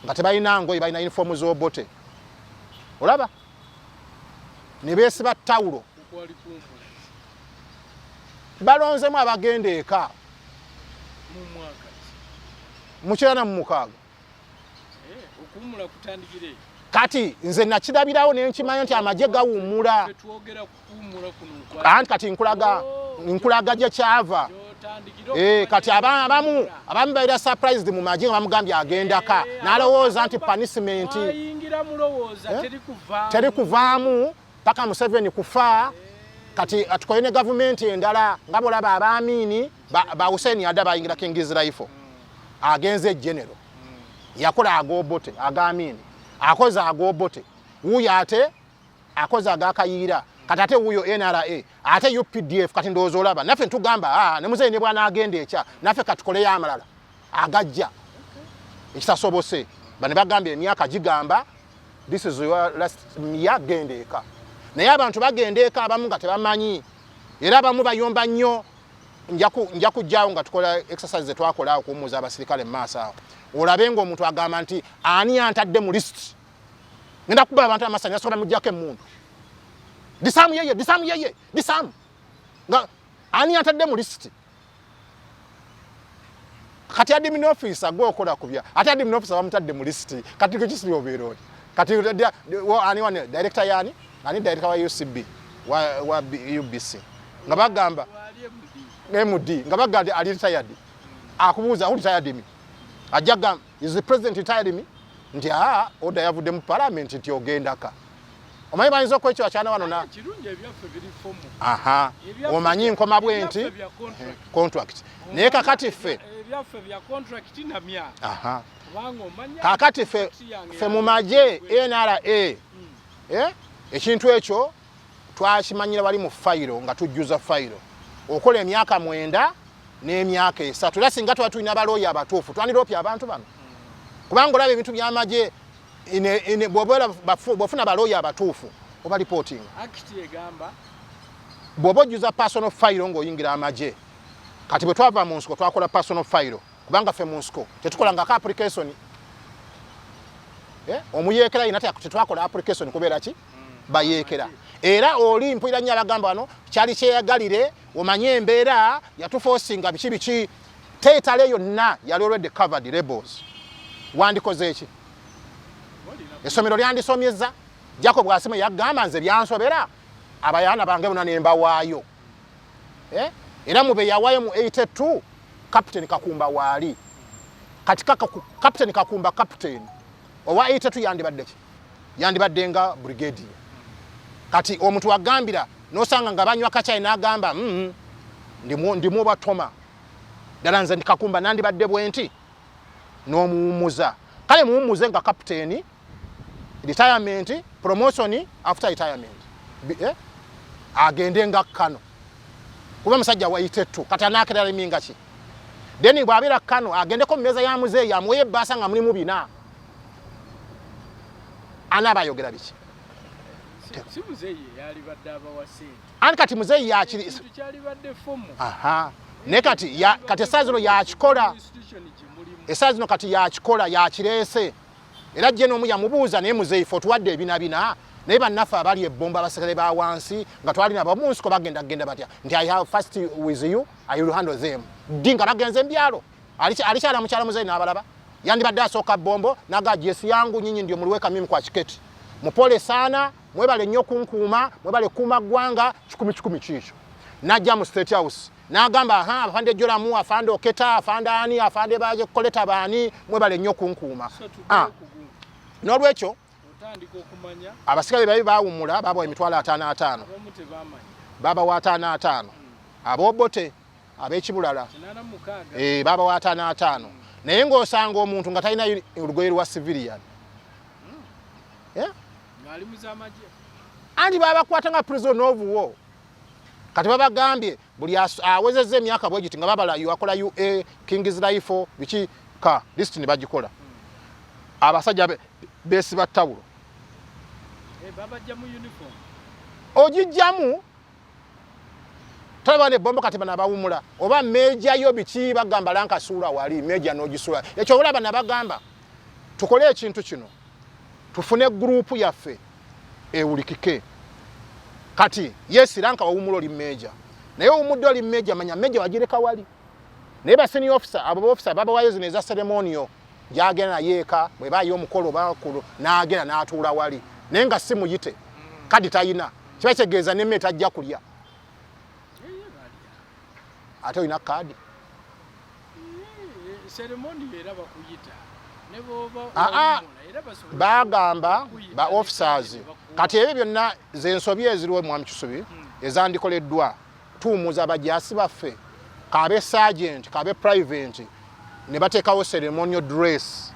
nga tebalina ngoye, balina uniform z'Obote, olaba ne beesiba tawulo. Okwali kuwummula Balonzemu abagenda eka. Mu mwaka ki? Mu 96. Okuwummula kutandikira eyo. Kati nze nakirabirawo ne nkimanya nti amagye gawummula. Twogera kuwummula kuno okwa Anti kati nkulaga Oh. nkulaga gye kyava. Gy'otandikira Kati okumanya abamu babeera surprised mu magye nga bamugambye agendaka, n'alowooza nti punishment. Ayingira mulowooza Eh? teri kuvaamu. Teri kuvaamu paka Museveni kufa. Kati tukole ne gavumenti endala nga bolaba abaamiini ba Hussein Ada bayingira King's Rifle, agenze general, yakola ag'Obote, ag'Amiini akoze ag'Obote, wuuyo ate akoze agakayiira, kati ate wuuyo NRA, ate UPDF. Kati ndowooza olaba naffe ntugamba, ah, ne muzeeyi ne bw'anaagenda ekya naffe katukoleyo amalala agajja ekitasobose. Bano bagambye emyaka gigamba this is your last year, genda eka. Naye abantu bagenda eka abamu nga tebamanyi, era abamu bayomba nnyo. Nja kujjawo nga tukola exercise zetwakola okuwummuza abasirikale mu maaso awo, olabe ng'omuntu agamba nti ani antadde mu list, ngenda kuba abantu amasanya sobola muggyako emmundu, disarm yeye, disarm yeye, disarm, nga ani antadde mu list. Kati admin officer gwe okola kubya, ate admin officer bamutadde mu list, kati gwe kisiri obeera oti kati ani wane director yani ani director wa UCB wa UBC nga bagamba Wali MD. MD nga bagamba ali retired, akubuuza who retired me, ajja gamba is the president retired me, nti aa order yavudde mu parliament nti ogendaka. Omanyi bayinza okwekyo akyana wano na Kirungi ebyaffe biri formal. Aha, omanyi nkoma bwe nti Ebyaffe bya contract. Contract, naye kakati ffe Ebyaffe bya contract na myaka. Kubanga omanya Kakati ffe contract yange ffe mu magye NRA, eh, ekintu ekyo twakimanyira wali mu fayiro nga tujjuza fayiro okola emyaka 9 n'emyaka 3. Era singa tuba tulina balooya abatuufu twandiroopye abantu bano, kubanga olaba ebintu by'amagye bw'ofuna balooya abatuufu oba reporting. Act egamba Bw'oba ojjuza personal file ng'oyingira amagye, kati bwe twava mu nsiko twakola personal file, kubanga ffe mu nsiko tetukolangako application. Eh, omuyeekera yina tetwakola application kubeera ki bayeekera. Era oli mpulira nnyo abagamba wano kyali kyeyagalire, omanye embeera yatuforcinga biki biki. Teetale yonna yali already covered rebels, wandikoze eki? Essomero lyandisomyeza. Jacob Asimu yagamba nze byansobera. Abayaana bange bonna ne mbawaayo. Era mu be yawaayo mu 82 Captain Kakumba waali. Kati Captain Kakumba captain owa 82 yandibadde ki? Yandibadde nga brigadier. Kati omuntu agambira nosanga nga banywa kacyayi n'agamba ndimu batoma ddala nze ndi Kakumba nandibadde bwe nti n'omuwummuza. Kale muwummuze nga captain, retirement, promotion after retirement. Agende nga kano kuba musajja wa 82 kati anaakera ki? Then bw'abeera kano agendeko mu mmeeza ya muzeeyi amuweyo ebbaasa nga mulimu bina, anaaba ayogera biki? Si muzeeyi yalibadde abawa sente. Anti kati muzeeyi yakiri. Ekintu kyalibadde fomu. Aha, naye kati kati essaawa zino yakikola. Institution gye mulimu. Essaawa zino kati yakikola, yakireese. Era jje n'omu yamubuuza, naye muzeeyi, fe otuwadde ebinabina, naye bannaffe abali ebbomba, abasekere ba wansi nga twali nabo mu nsiko, bagenda kugenda batya? Nti I have first with you, I will handle them. Ddi nga bagenze embyalo, alikyala mukyala muzeeyi n'abalaba yandibadde asooka bombo naga jesi yangu, nyinyi ndio muliweka mimi kwa kiketi, mupole sana, mwebale nnyo kunkuuma, mwebale kuuma ggwanga, kikumi kikumi kiikyo. Najja mu State House n'agamba, aha, afande Joramu, afande Oketa, afande ani, afande baje kukoleta baani, mwebale nnyo kunkuuma. So Ah, tuddeyo ku gundi. N'olwekyo otandika okumanya abasikale babi bawummula, babawa emitwalo ataano ataano. Abamu tebamanya. Babawa ataano ataano, ab'Obote ab'ekibulala. 86. Eh, babawa ataano ataano, naye ng'osanga omuntu nga talina olugoye lwa civilian. Eh? Ng'ali mu z'amagye. Anti babakwata nga prison of war. Kati babagambye buli awezezza emyaka bwe giti nga babala akola ua Kings Rifle biki ka list ne bagikola. Abasajja beesiba tawulo. Eh, babajja mu uniform. Ogijjamu tolaba nebombo. Kati bano abawumula oba mejayo biki, bagamba rank suula wali, major n'ogisula. Ekyo olaba nabagamba tukole ekintu kino, tufune group yaffe ewulikike. Kati yes, rank wawumula oli major, naye owumudde oli major, manya major wagireka wali, naye ba senior officer abo ba officer babawayo zino eza ceremonial, gyagenda naye eka bwe bayo omukolo bakulu n'agenda n'atuula wali, naye nga si muyite kadi tayina kiba kitegeeza nemmere tajja kulya. Eh, balya. Ate olina kaadi. Ceremony era bakuyita ne bwoba Ah, ah. wawummula, era basobola Bagamba okukuyita ba ne officers kaadi ne bakuwa. Kati ebyo byonna zensobi eziriwo, mwami Kisubi, ezandikoleddwa. Tuwumuza abajaasi baffe, kabe sergeant, kabe private, ne bateekawo ceremonial dress.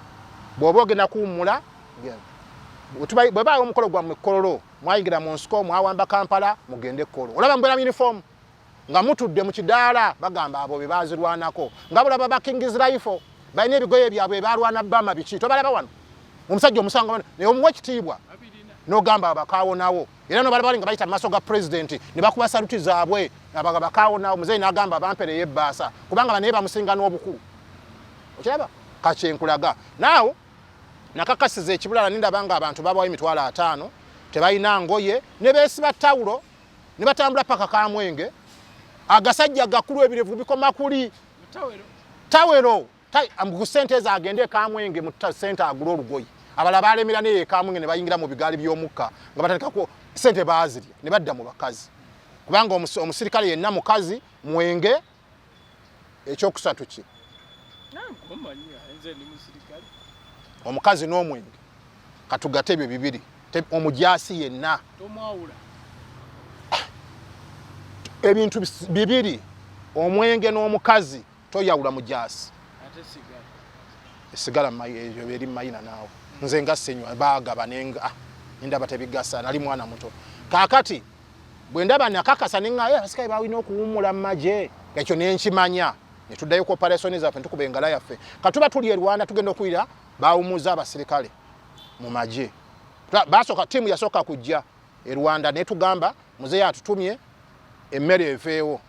Bw'oba ogenda kuwummula, genda. Bwe baawo omukolo gwammwe Kololo, mwayingira mu nsiko, mwawamba Kampala, mugende Kololo, olaba mubeera mu uniform nga mutudde mu kidaala. Bagamba abo be bazirwanako nga bulaba ba Kings Rifle balina ebigoye byabwe balwana bama biki. Tobalaba wano omusajja omusanga wano naye omuwa ekitiibwa Babirina. N'ogamba abakaawonawo era nobalaba bali nga bayita mu maaso ga pulezidenti ne bakuba saluti zaabwe abaga bakaawonawo. Muzeeyi n'agamba bampereyo ebbaasa kubanga banaye bamusinga n'obukulu. Okiraba kakyenkulaga naawo nakakasiza ekibulala nindaba nga abantu babawo 50,000, tebalina ngoye, ne beesiba tawulo ne batambula paka Kamwenge. Agasajja gakulu, ebirevu bikoma kuli. Tawero. Tawero ku sente ezo agende e Kamwenge mu sente agule olugoye. Abalala balemera naye e Kamwenge ne bayingira mu bigaali by'omukka nga batandikako sente baazirya ne badda mu bakazi, kubanga omusirikale yenna mukazi, mwenge, ekyokusatu ki? Nkomanyi, nze ndi musirikale. Omukazi n'omwenge, katugate ebyo bibiri. Omujaasi yenna Tomwawula. Ebintu bibiri, omwenge n'omukazi, toyawula mujaasi. Ate sigala. Esigala eyo eri mayina naawe. Nze nga senywa baagaba nenga ndaba tebigasa, nali mwana muto. Kaakati bwe ndaba nakakasa neŋŋayo abasikaali balina okuwummula mu magye, ekyo nenkimanya, ne tuddayo ku operation zaffe, netukuba engala yaffe. Katuba tuli e Rwanda, tugenda okulira bawummuza abasirikale mu magye. Basooka ttiimu yasooka kujja e Rwanda netugamba muzeeyi atutumye emmere eveewo.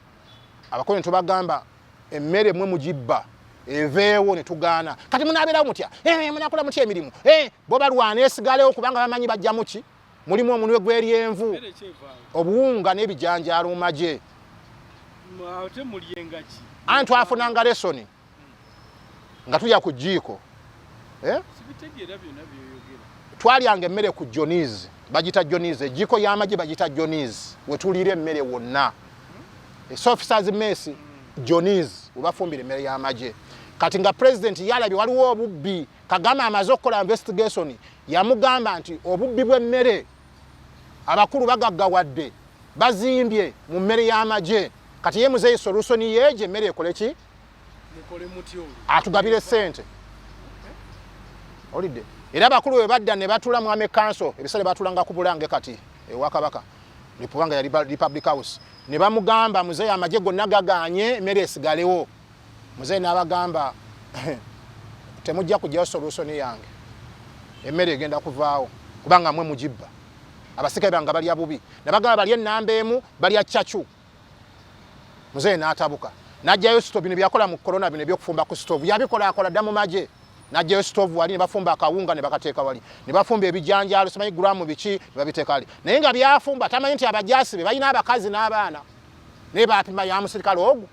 Abakozi netubagamba emmere mwe mugibba eveewo, ne tugaana. Kati munaabeerawo mutya? Eh, munakola mutya emirimu? Eh, bo balwana esigalewo kubanga bamanyi bajjamu ki, mulimu omunwe gw'eryenvu. Mmere kyevaawo. Obuwunga n'ebijanjaalo mu magye. Ate mulyenga ki? Anti twafunanga ration nga tulya ku jjiiko. Eh? Sibitegeera byonna byoyogera. Twalyanga emmere ku Johnny's, bagita Johnny's, ejjiko y'amagye bagita Johnny's, wetuliira emmere wonna. Officers mess, Johnny's, webafumbira emmere y'amagye. Kati nga president yalabye waliwo obubbi, Kagame amaze okukola investigation, yamugamba nti obubbi bw'emmere abakulu bagaggawadde bazimbye mu mmere y'amagye. Kati ye muzeeyi solution yeegye emmere ekole ki? Atugabire ssente. Olidde. Era abakulu bwe badda ne batula mu Army Council, ebiseera batulanga ku Bulange kati ewa Kabaka, kubanga yali Republic House, ne bamugamba muzeeyi amagye gonna gagaanye emmere esigalewo. Muzeeyi n'abagamba temujja kugyayo solution yange, emmere egenda kuvaawo kubanga mwe mugibba. Abasirikale bange balya bubi, nabagamba balya ennamba emu, balya cacu. Muzeeyi n'atabuka n'aggyayo stove. Bino byakola mu corona, bino ebyokufumba ku stove yabikola, akola dda mu magye. N'aggyayo stove wali ne bafumba akawunga ne bakateeka wali, ne bafumba ebijanjaalo simanyi guramu biki ne babiteeka wali, naye nga byafumba tamanyi nti abajaasi be balina abakazi n'abaana, naye bapima ya musirikale ogwo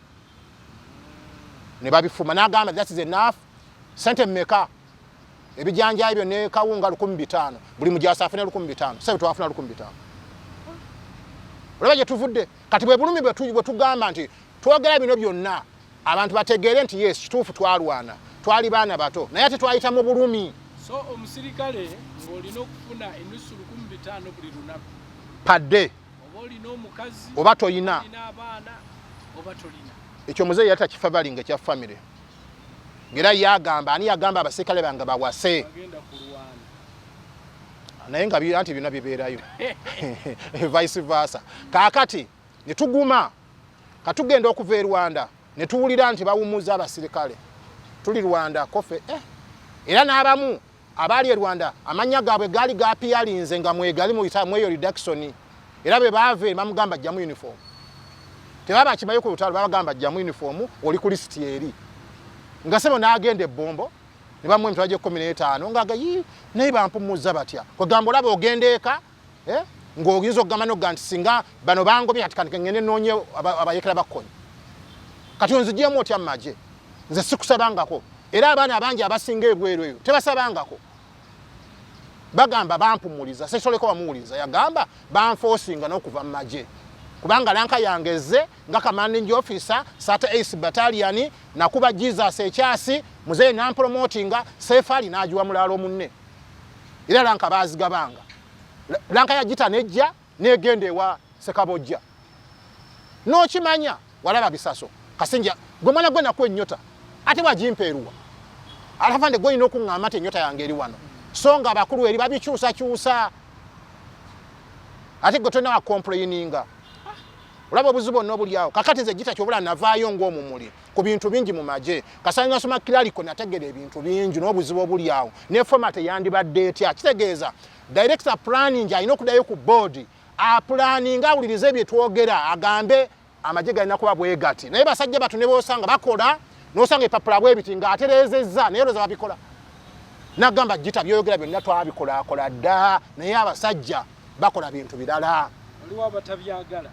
ne babifumba. N'agamba that is enough. Sente mmeka? Ebijanjaalo byo ne kawunga 1500, buli mujaasi afune 1500. Sebe twafuna 1500. Olaba gye tuvudde kati, bwe bulumi bwe tugamba nti twogera bino byonna abantu bategeere nti yes, kituufu twalwana, twali baana bato, naye ate twayita mu bulumi. So omusirikale ng'olina okufuna enusu 1500 buli lunaku padde, oba olina omukazi oba toyina, olina abaana oba tolina. Ekyo muzeeyi yali takifavouringa ekya famire, ngera yagamba ani yagamba abasirikale bange bawase? Bagenda kulwana. Naye nga anti byonna bibeerayo vice versa. Kaakati ne tuguma, katugenda okuva e Rwanda ne tuwulira nti bawumuza abasirikale. Tuli Rwanda kofe, eh. Era n'abamu abaali e Rwanda amannya gaabwe gaali gapiyalinze nga mwegali mweyo reduction, era bwe baava bamugamba jjamu uniform, tebaba bakimanyi ku lutalo, babagamba jjamu uniform, oli ku lisiti eri. Nga sebo n'agenda ebbombo ne bamuwa emitwalo gy'e 15, ngaaga yi naye bampumuza batya? Kwegamba olaba ogenda eka, eh, ng'oyinza okugamba nogga nti singa bano bangobye, kati kati ngende noonye abayekera bakkonyi, kati onzigyemu otya mu magye? Nze sikusabangako. Era abaana abangi abasinga ebweru eyo tebasabangako, bagamba bampumuliza. Sesoleko bamuwuliza yagamba banforcinga n'okuva mu magye kubanga rank yange ezze nga commanding officer 38 battalion, nakuba Jesus ekyasi, muzeeyi nampromotinga, sefaali n'agiwa mulaalo munne. Era rank baazigabanga, rank ya gita nejja negenda ewa Sekabojja. N'okimanya walaba bisaso kasinja gwe mwana gwe nakuwa ennyota ate wagimpeeruwa alafande, gwe olina okuŋŋamba nti ennyota yange eri wano, so nga abakulu eri babikyusakyusa, ate gwe tolina wacomplaininga. Olaba obuzibu bwonna obuli awo. Kakati nze gita kyobula navaayo ng'omumuli ku bintu bingi mu magye. Kasanga nasoma clerical, nategera ebintu bingi n'obuzibu obuli awo ne format eyandibadde etya. Kitegeeza director planning alina okuddayo ku board aplanninga, awulirize bye twogera, agambe amagye galina kuba bwe gati. Naye basajja batu ne bosanga bakola, nosanga epapula bwe biti ng'atereezezza, naye olowooza babikola. Nagamba gita byoyogera byonna twabikolakola dda, naye abasajja bakola bintu birala. Waliwo abatabyagala.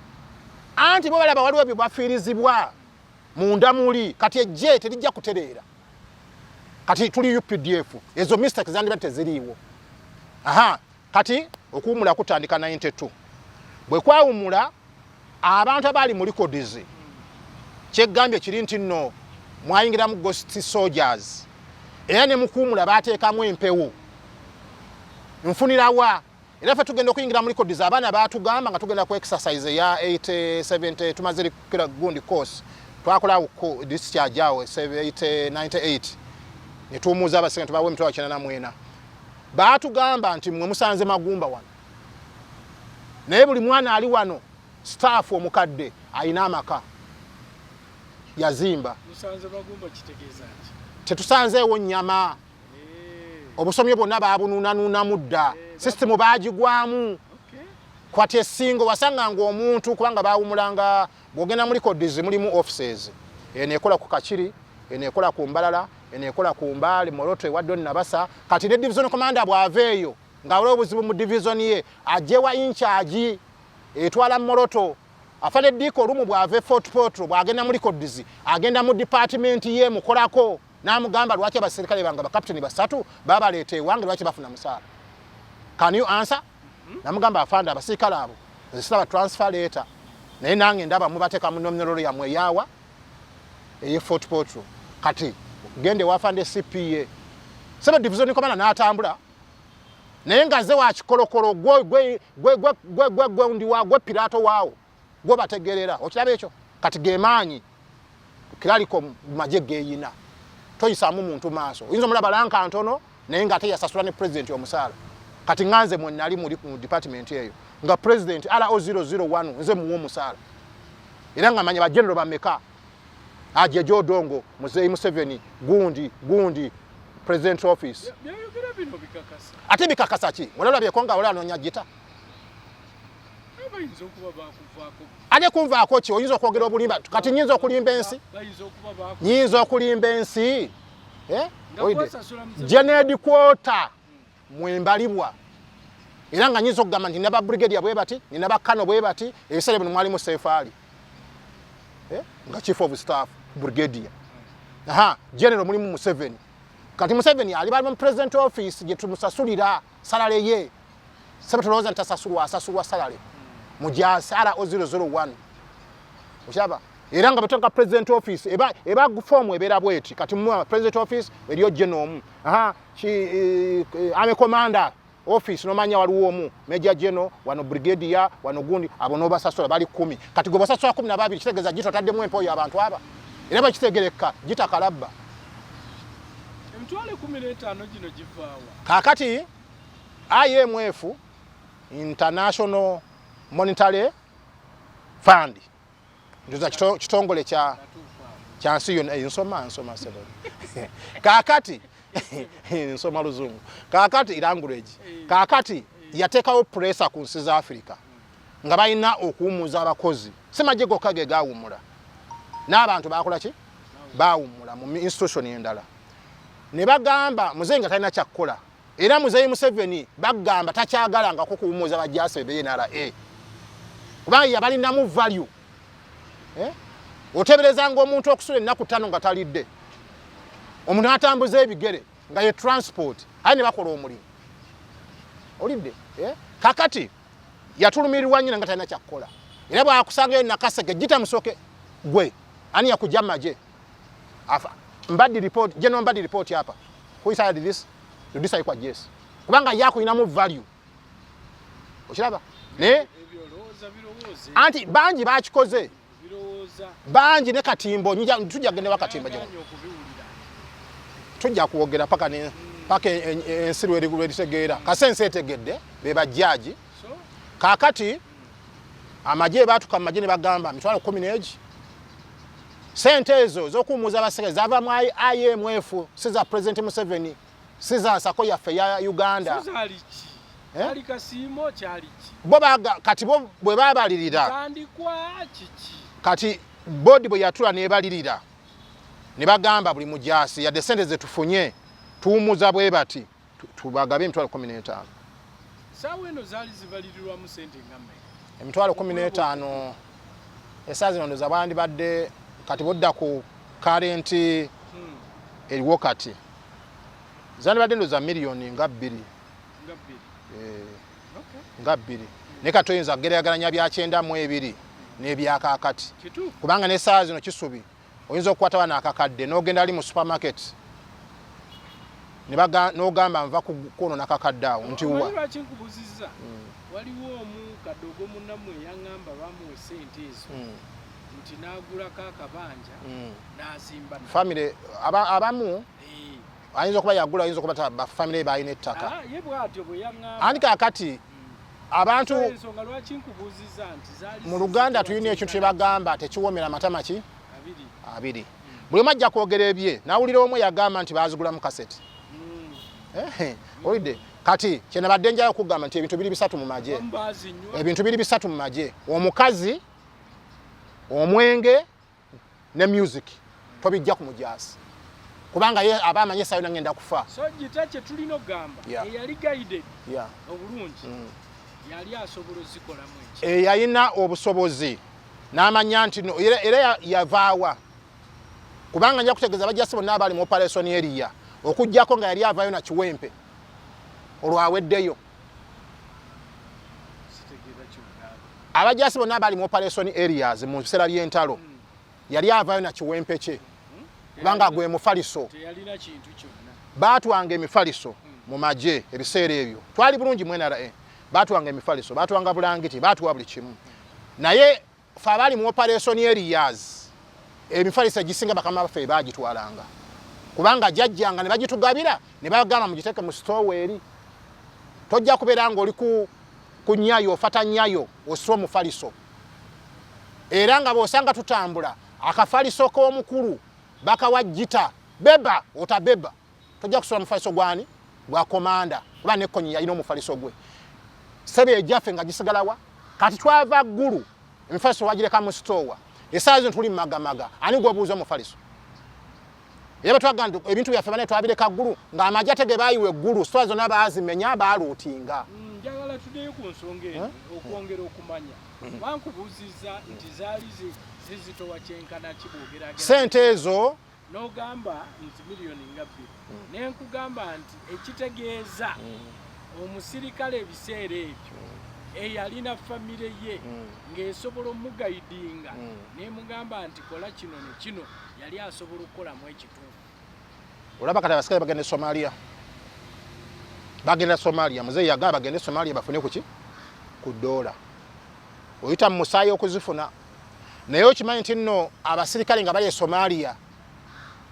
Anti bo balaba waliwo bye bafiirizibwa munda muli. Kati ejje terijja kutereera, kati tuli UPDF, ezo mistakes zandibadde teziriiwo. Aha, kati okuwumula kutandika 92. Bwe kwawumula abantu abaali mu records, kyegambye kiri nti nno mwayingiramu ghost soldiers, era ne mukuwumula bateekamu empewo nfunirawa. Era ffe tugenda okuyingira mu records, abaana batugamba nga tugenda ku exercise eya 870, tumaze kira gundi course, twakolawo discharge awo 898, ne tuwumuza abasinga, tubawa 94,000. Baatugamba nti mmwe musanze magumba wano, naye buli mwana ali wano staff omukadde alina amaka yazimba. Musanze magumba kitegeeza ki? Tetusanzeewo nnyama. Obusomyo bwonna babunuunanuunamu dda, sisitemu baagigwamu. Kwati esingo wasanganga omuntu kubanga bawumulanga bwogenda mu records mulimu offices, eno ekola ku Kakiri, eno ekola ku Mbalala, eno ekola ku Mbaale, Moroto, ewa Don Nabasa. Kati ne division commander bw'ava eyo ng'awula obuzibu mu division ye, ajewa incharge etwala Moroto. Afande Diiko olumu bw'ava e Fort Portal, bw'agenda mu records, agenda mu department ye mukolako n'amugamba lwaki abaserikale bange bakapiteni basatu babaleeta ewange, lwaki bafuna musaala? Can you answer? Namugamba, afande, abasirikale abo nze siraba transfer letter, naye nange ndaba mubateeka mu nominal roll yammwe eyaawa eye Fort Portal. Kati gende wafande CPA sebe division commander n'atambula, naye nga ze wakikolokolo gwe ndi wa gwe pirato waawo gwe bategerera. Okiraba ekyo? Kati gemaanyi clerical mu magye geeyina, toyisaamu muntu maaso. Oyinza omulaba rank ntono, naye nga ate yasasula ne president omusaala. Kati ŋŋanze mwe nali muli mu department eyo nga president RO 001 nze muwa omusaala, era nga manya bagenero bameka, Ajeje Odongo, Muzeeyi Museveni, gundi gundi, president office. Byayogera bino bikakasa? Ate bikakasa ki? Olalabyeko nga oli anoonya gita? Bayinza okuba bakuvaako. Ate kunvaako ki? Oyinza okwogera obulimba? Kati nyinza okulimba ensi? Bayinza okuba baku Nyinza okulimba ensi? Eh? Nga Oyidde. kwasasula Museveni. General headquarter mwembalibwa, era nga nyinza okugamba nti naba brigadier bwe bati, nina bakano bwe bati. Ebiseera bino mwalimu Sefaali, eh? Nga chief of staff brigadier. Aha, general mulimu Museveni. Kati Museveni ali bali mu president office gye tumusasulira salary ye. Sebe tulowooza nti tasasulwa, asasulwa salary mujasi RO 001. Okyaba era nga betonka president office eba form ebeera bweti. Kati mu president office eriyo general omu, aha ki, army commander office nomanya waliwo omu major general, wano brigadier, wano gundi. Abo nobasasula bali 10. Kati gwe basasula 12, kitegeeza gito otaddemu empewo abantu aba era bakitegereka gita kalabba. 150,000 gino givaawa? Kakati IMF, International Monetary Fund, njuza kitongole kya Katuufu awo. Kya nsi yonna. Nsoma sebo. Kakati nsoma luzungu, kakati language. Kakati yateekawo pressure ku nsi za Africa nga balina okuwumuza abakozi. Si magye gokka ge gawumula, n'abantu bakola ki? Bawumula mu institution endala. Ne bagamba muzeeyi nga talina kyakkola, era muzeeyi Museveni bagamba takyagalangako kuwumuza bajasi be NRA, kubanga yabalinamu value. Eh? Oteberezanga omuntu okusula ennaku 5 nga talidde, omuntu atambuza ebigere nga ye transport, aye ne bakola omulimu olidde, eh? Kakati yatulumirirwa nyina nga talina kyakkola, era bwakusangayo Nakaseke gita musoke gwe ani yakujja magye afa mbaddi report, general mbaddi report hapa, who decided this to decide kwa yes, kubanga yakuyinamu value. Okiraba naye Ebyo olowooza birowooze. Anti bangi bakikoze. Birowooza. Bangi ne Katimbo tujja kugenda wa Katimbo. Nagaanye okubiwulira. Tujja kwogera paka ne paka ensi lweritegeera kase ensi etegedde be bajjaaji. So Kaakati amagye baatuka mu magye ne bagamba 100,000 n'egi. Sente ezo ez'okuwummuza abasirikale zava mu IMF, si za President Museveni, si za nsako yaffe ya Uganda. So zaali ki? Eh? Kyali kasiimo, kyali ki? Bo kati bo bwe babalirira Tandikwa kiki? Kati board bwe yatula nebalirira ne bagamba buli mujaasi, yadde sente zetufunye tuwummuza bwe bati, tubagabe 15,000. Saawa eno zaali zibalirirwamu sente nga mmeka? 15,000 esaa zino ndoza bandibadde kati bodda ku current eriwo kati zandibadde ndoza miliyoni nga 2. Nga 2. Eh, Okay. nga 2, naye kati toyinza kugeraageranya bya 92 n'ebyakaakati. Kituufu. Kubanga n'essaawa zino kisubi oyinza okukwata wano akakadde n'ogenda ali mu supermarket n'ogamba nva kwono nakakadde awo nti Omanyi wa lwaki nkubuuzizza? Waliwo omu kadogo munnammwe eyaŋŋamba bamuwa sente ezo nti n'agulako akabanja n'azimba nako. Family abamu ayinza okuba yagula, ayinza okuba bafamily balina ettaka. Ah, ye bw'atyo bwe yaŋŋamba. Anti kaakati abantu Ensonga lwaki nkubuuzizza nti zaali mu Luganda tulina ekintu kye bagamba tekiwoomera matama ki abiri. Abiri. Buli omu ajja kwogera ebye. Nawulira omu yagamba nti baazigulamu kaseti. Olidde kati kyenabadde njayo okugamba nti ebintu biri bisatu mu magye. Abamu baazinywa. Ebintu biri bisatu mu magye: omukazi, omwenge ne music. Tobijja ku mujaasi kubanga ye aba amanye essaawa yonna ngenda kufa. So gita kye tulina okugamba eyali guided obulungi yali asobola ozikolamu eki. Eyalina obusobozi n'amanya nti no, era yavaawa kubanga nja kutegeeza bajasi bonna abaali mu operation area, okugjako nga yali avaayo na kiwempe olwaweddeyo. Abajasi bonna bali mu operation areas mu biseera by'entalo. Yali avaayo na kiwempe kye. Kubanga gwe mufaliso. Teyalina kintu kyonna. Baatwanga emifaliso mu magye ebiseera ebyo. Twali bulungi mu NRA. Baatwanga emifaliso, baatwanga bulangiti, baatuwa buli kimu. Naye ffe abaali mu operation areas, emifaliso egisinga bakama baffe baagitwalanga. Kubanga jajjanga ne bagitugabira ne bagamba mugiteeke mu sitoowa eri. Tojja kubeera ng'oli ku nnyayo, ofata nnyayo, osula omufaliso. Era nga bw'osanga tutambula, akafaliso k'omukulu bakawa gita, beba, otabeba. Tojja kusula mufaliso gwani? Gwa komanda. Kuba ne Kony yalina omufaliso gwe. Ssebe ejjaffe nga gisigalawa. Kati twava Ggulu, emifaliso wagireka mu sitoowa. Essaawa zino tuli mu magamaga. Ani gw'obuuza omufaliso? Era bwe twagamba nti ebintu byaffe bane twabireka Ggulu, ng'amagye ate ge baayiwa eggulu, sitoowa zonna baazimenya, baaluutinga. Njagala tuddeyo ku nsonga eno okwongera okumanya. Bankubuuzizza nti zaali zizitowa kyenkana ki bw'ogeraageranya? Ssente ezo n'ogamba nti miliyoni nga bbiri. Ne nkugamba nti ekitegeeza omusirikale ebiseera ebyo eyalina famire ye ng'esobola omugayidinga n'emugamba nti kola kino ne kino, yali asobola okukolamu ekituufu. Olaba kati abasikale bagenda e Somalia. Bagenda Somalia, muzeeyi yagamba bagende e Somalia bafune kuki? Ku ddoola. Oyita mu musaayi okuzifuna. Naye okimanyi nti nno abasirikale nga bali e Somalia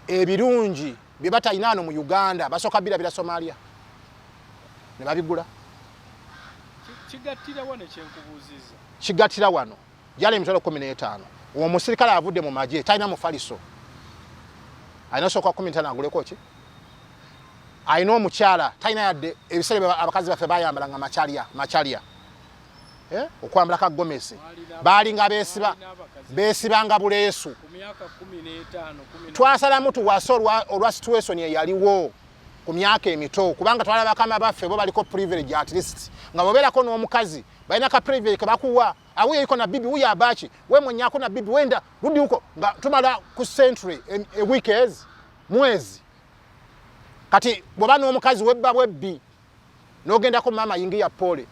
ebirungi bye batalina wano mu Uganda basooka birabira Somalia ne babigula. Kigattira wano kyenkubuuzizza. Kigattira wano. Gyali emitwalo 15. Omusirikale avudde mu magye talina mufaliso. Alina osooka 15 aguleko ki? Alina omukyala talina yadde ebiseera abakazi baffe bayambala nga machalya, machalya. Okwambala ka gomesi. Baalinga beesibanga buleesu. Twasalamu tuwase olwa situation eyaliwo ku myaka emito, kubanga twala bakama baffe bo baliko privilege at least. Nga bw'obeerako n'omukazi balina ka privilege ke bakuwa. Awuyo iko na bibi, wuyo abaki, we mwenyako na bibi, wenda rudi huko. Nga tumala ku century, e weekends, mwezi. Kati bw'oba n'omukazi webba bwebbi, n'ogendako maama yingiya pole.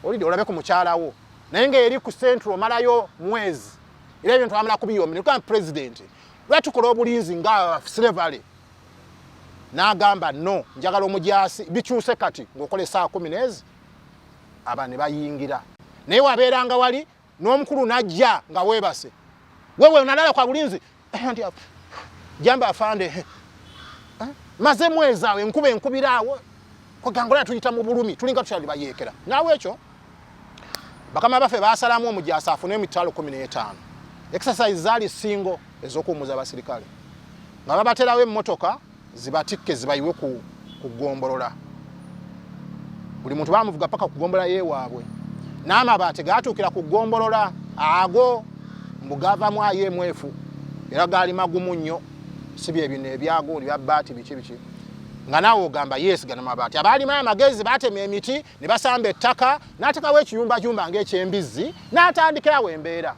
Olidde olabe ku mukyala wo. Naye ng'eri ku century omalayo mwezi. Era ebintu twamala kubiyomba. Ne tugamba president, lwaki tukola obulinzi nga slavery? N'agamba no, njagala omujaasi bikyuse kati ng'okola essaawa kumi n'ezi aba ne bayingira. Naye wabeeranga wali n'omukulu n'ajja nga weebase. Wewe onalala kwa bulinzi. Nti jamba afande. Maze mwezi awo enkuba enkubira awo. Kwegangola tuyita mu bulumi, tulinga tukyali bayeekera. Naawe ekyo bakama baffe baasalamu omujaasi afune emitwalo 15. Exercise zaali singo ez'okuwummuza abasirikale. Nga babaterawo emmotoka zibatikke zibayiwe ku ggombolola. Buli muntu bamuvuga paka ku ggombolola y'ewaabwe. N'amabaati gaatuukira ku ggombolola ago mbu gavamu IMF era gaali magumu nnyo, si bye bino ebyago bya bbaati biki biki. Nga naawe ogamba yes gano mabaati. Abaalimu amagezi baatema emiti ne basamba ettaka n'ateekawo ekiyumbayumba ng'eky'embizzi n'atandikirawo embeera.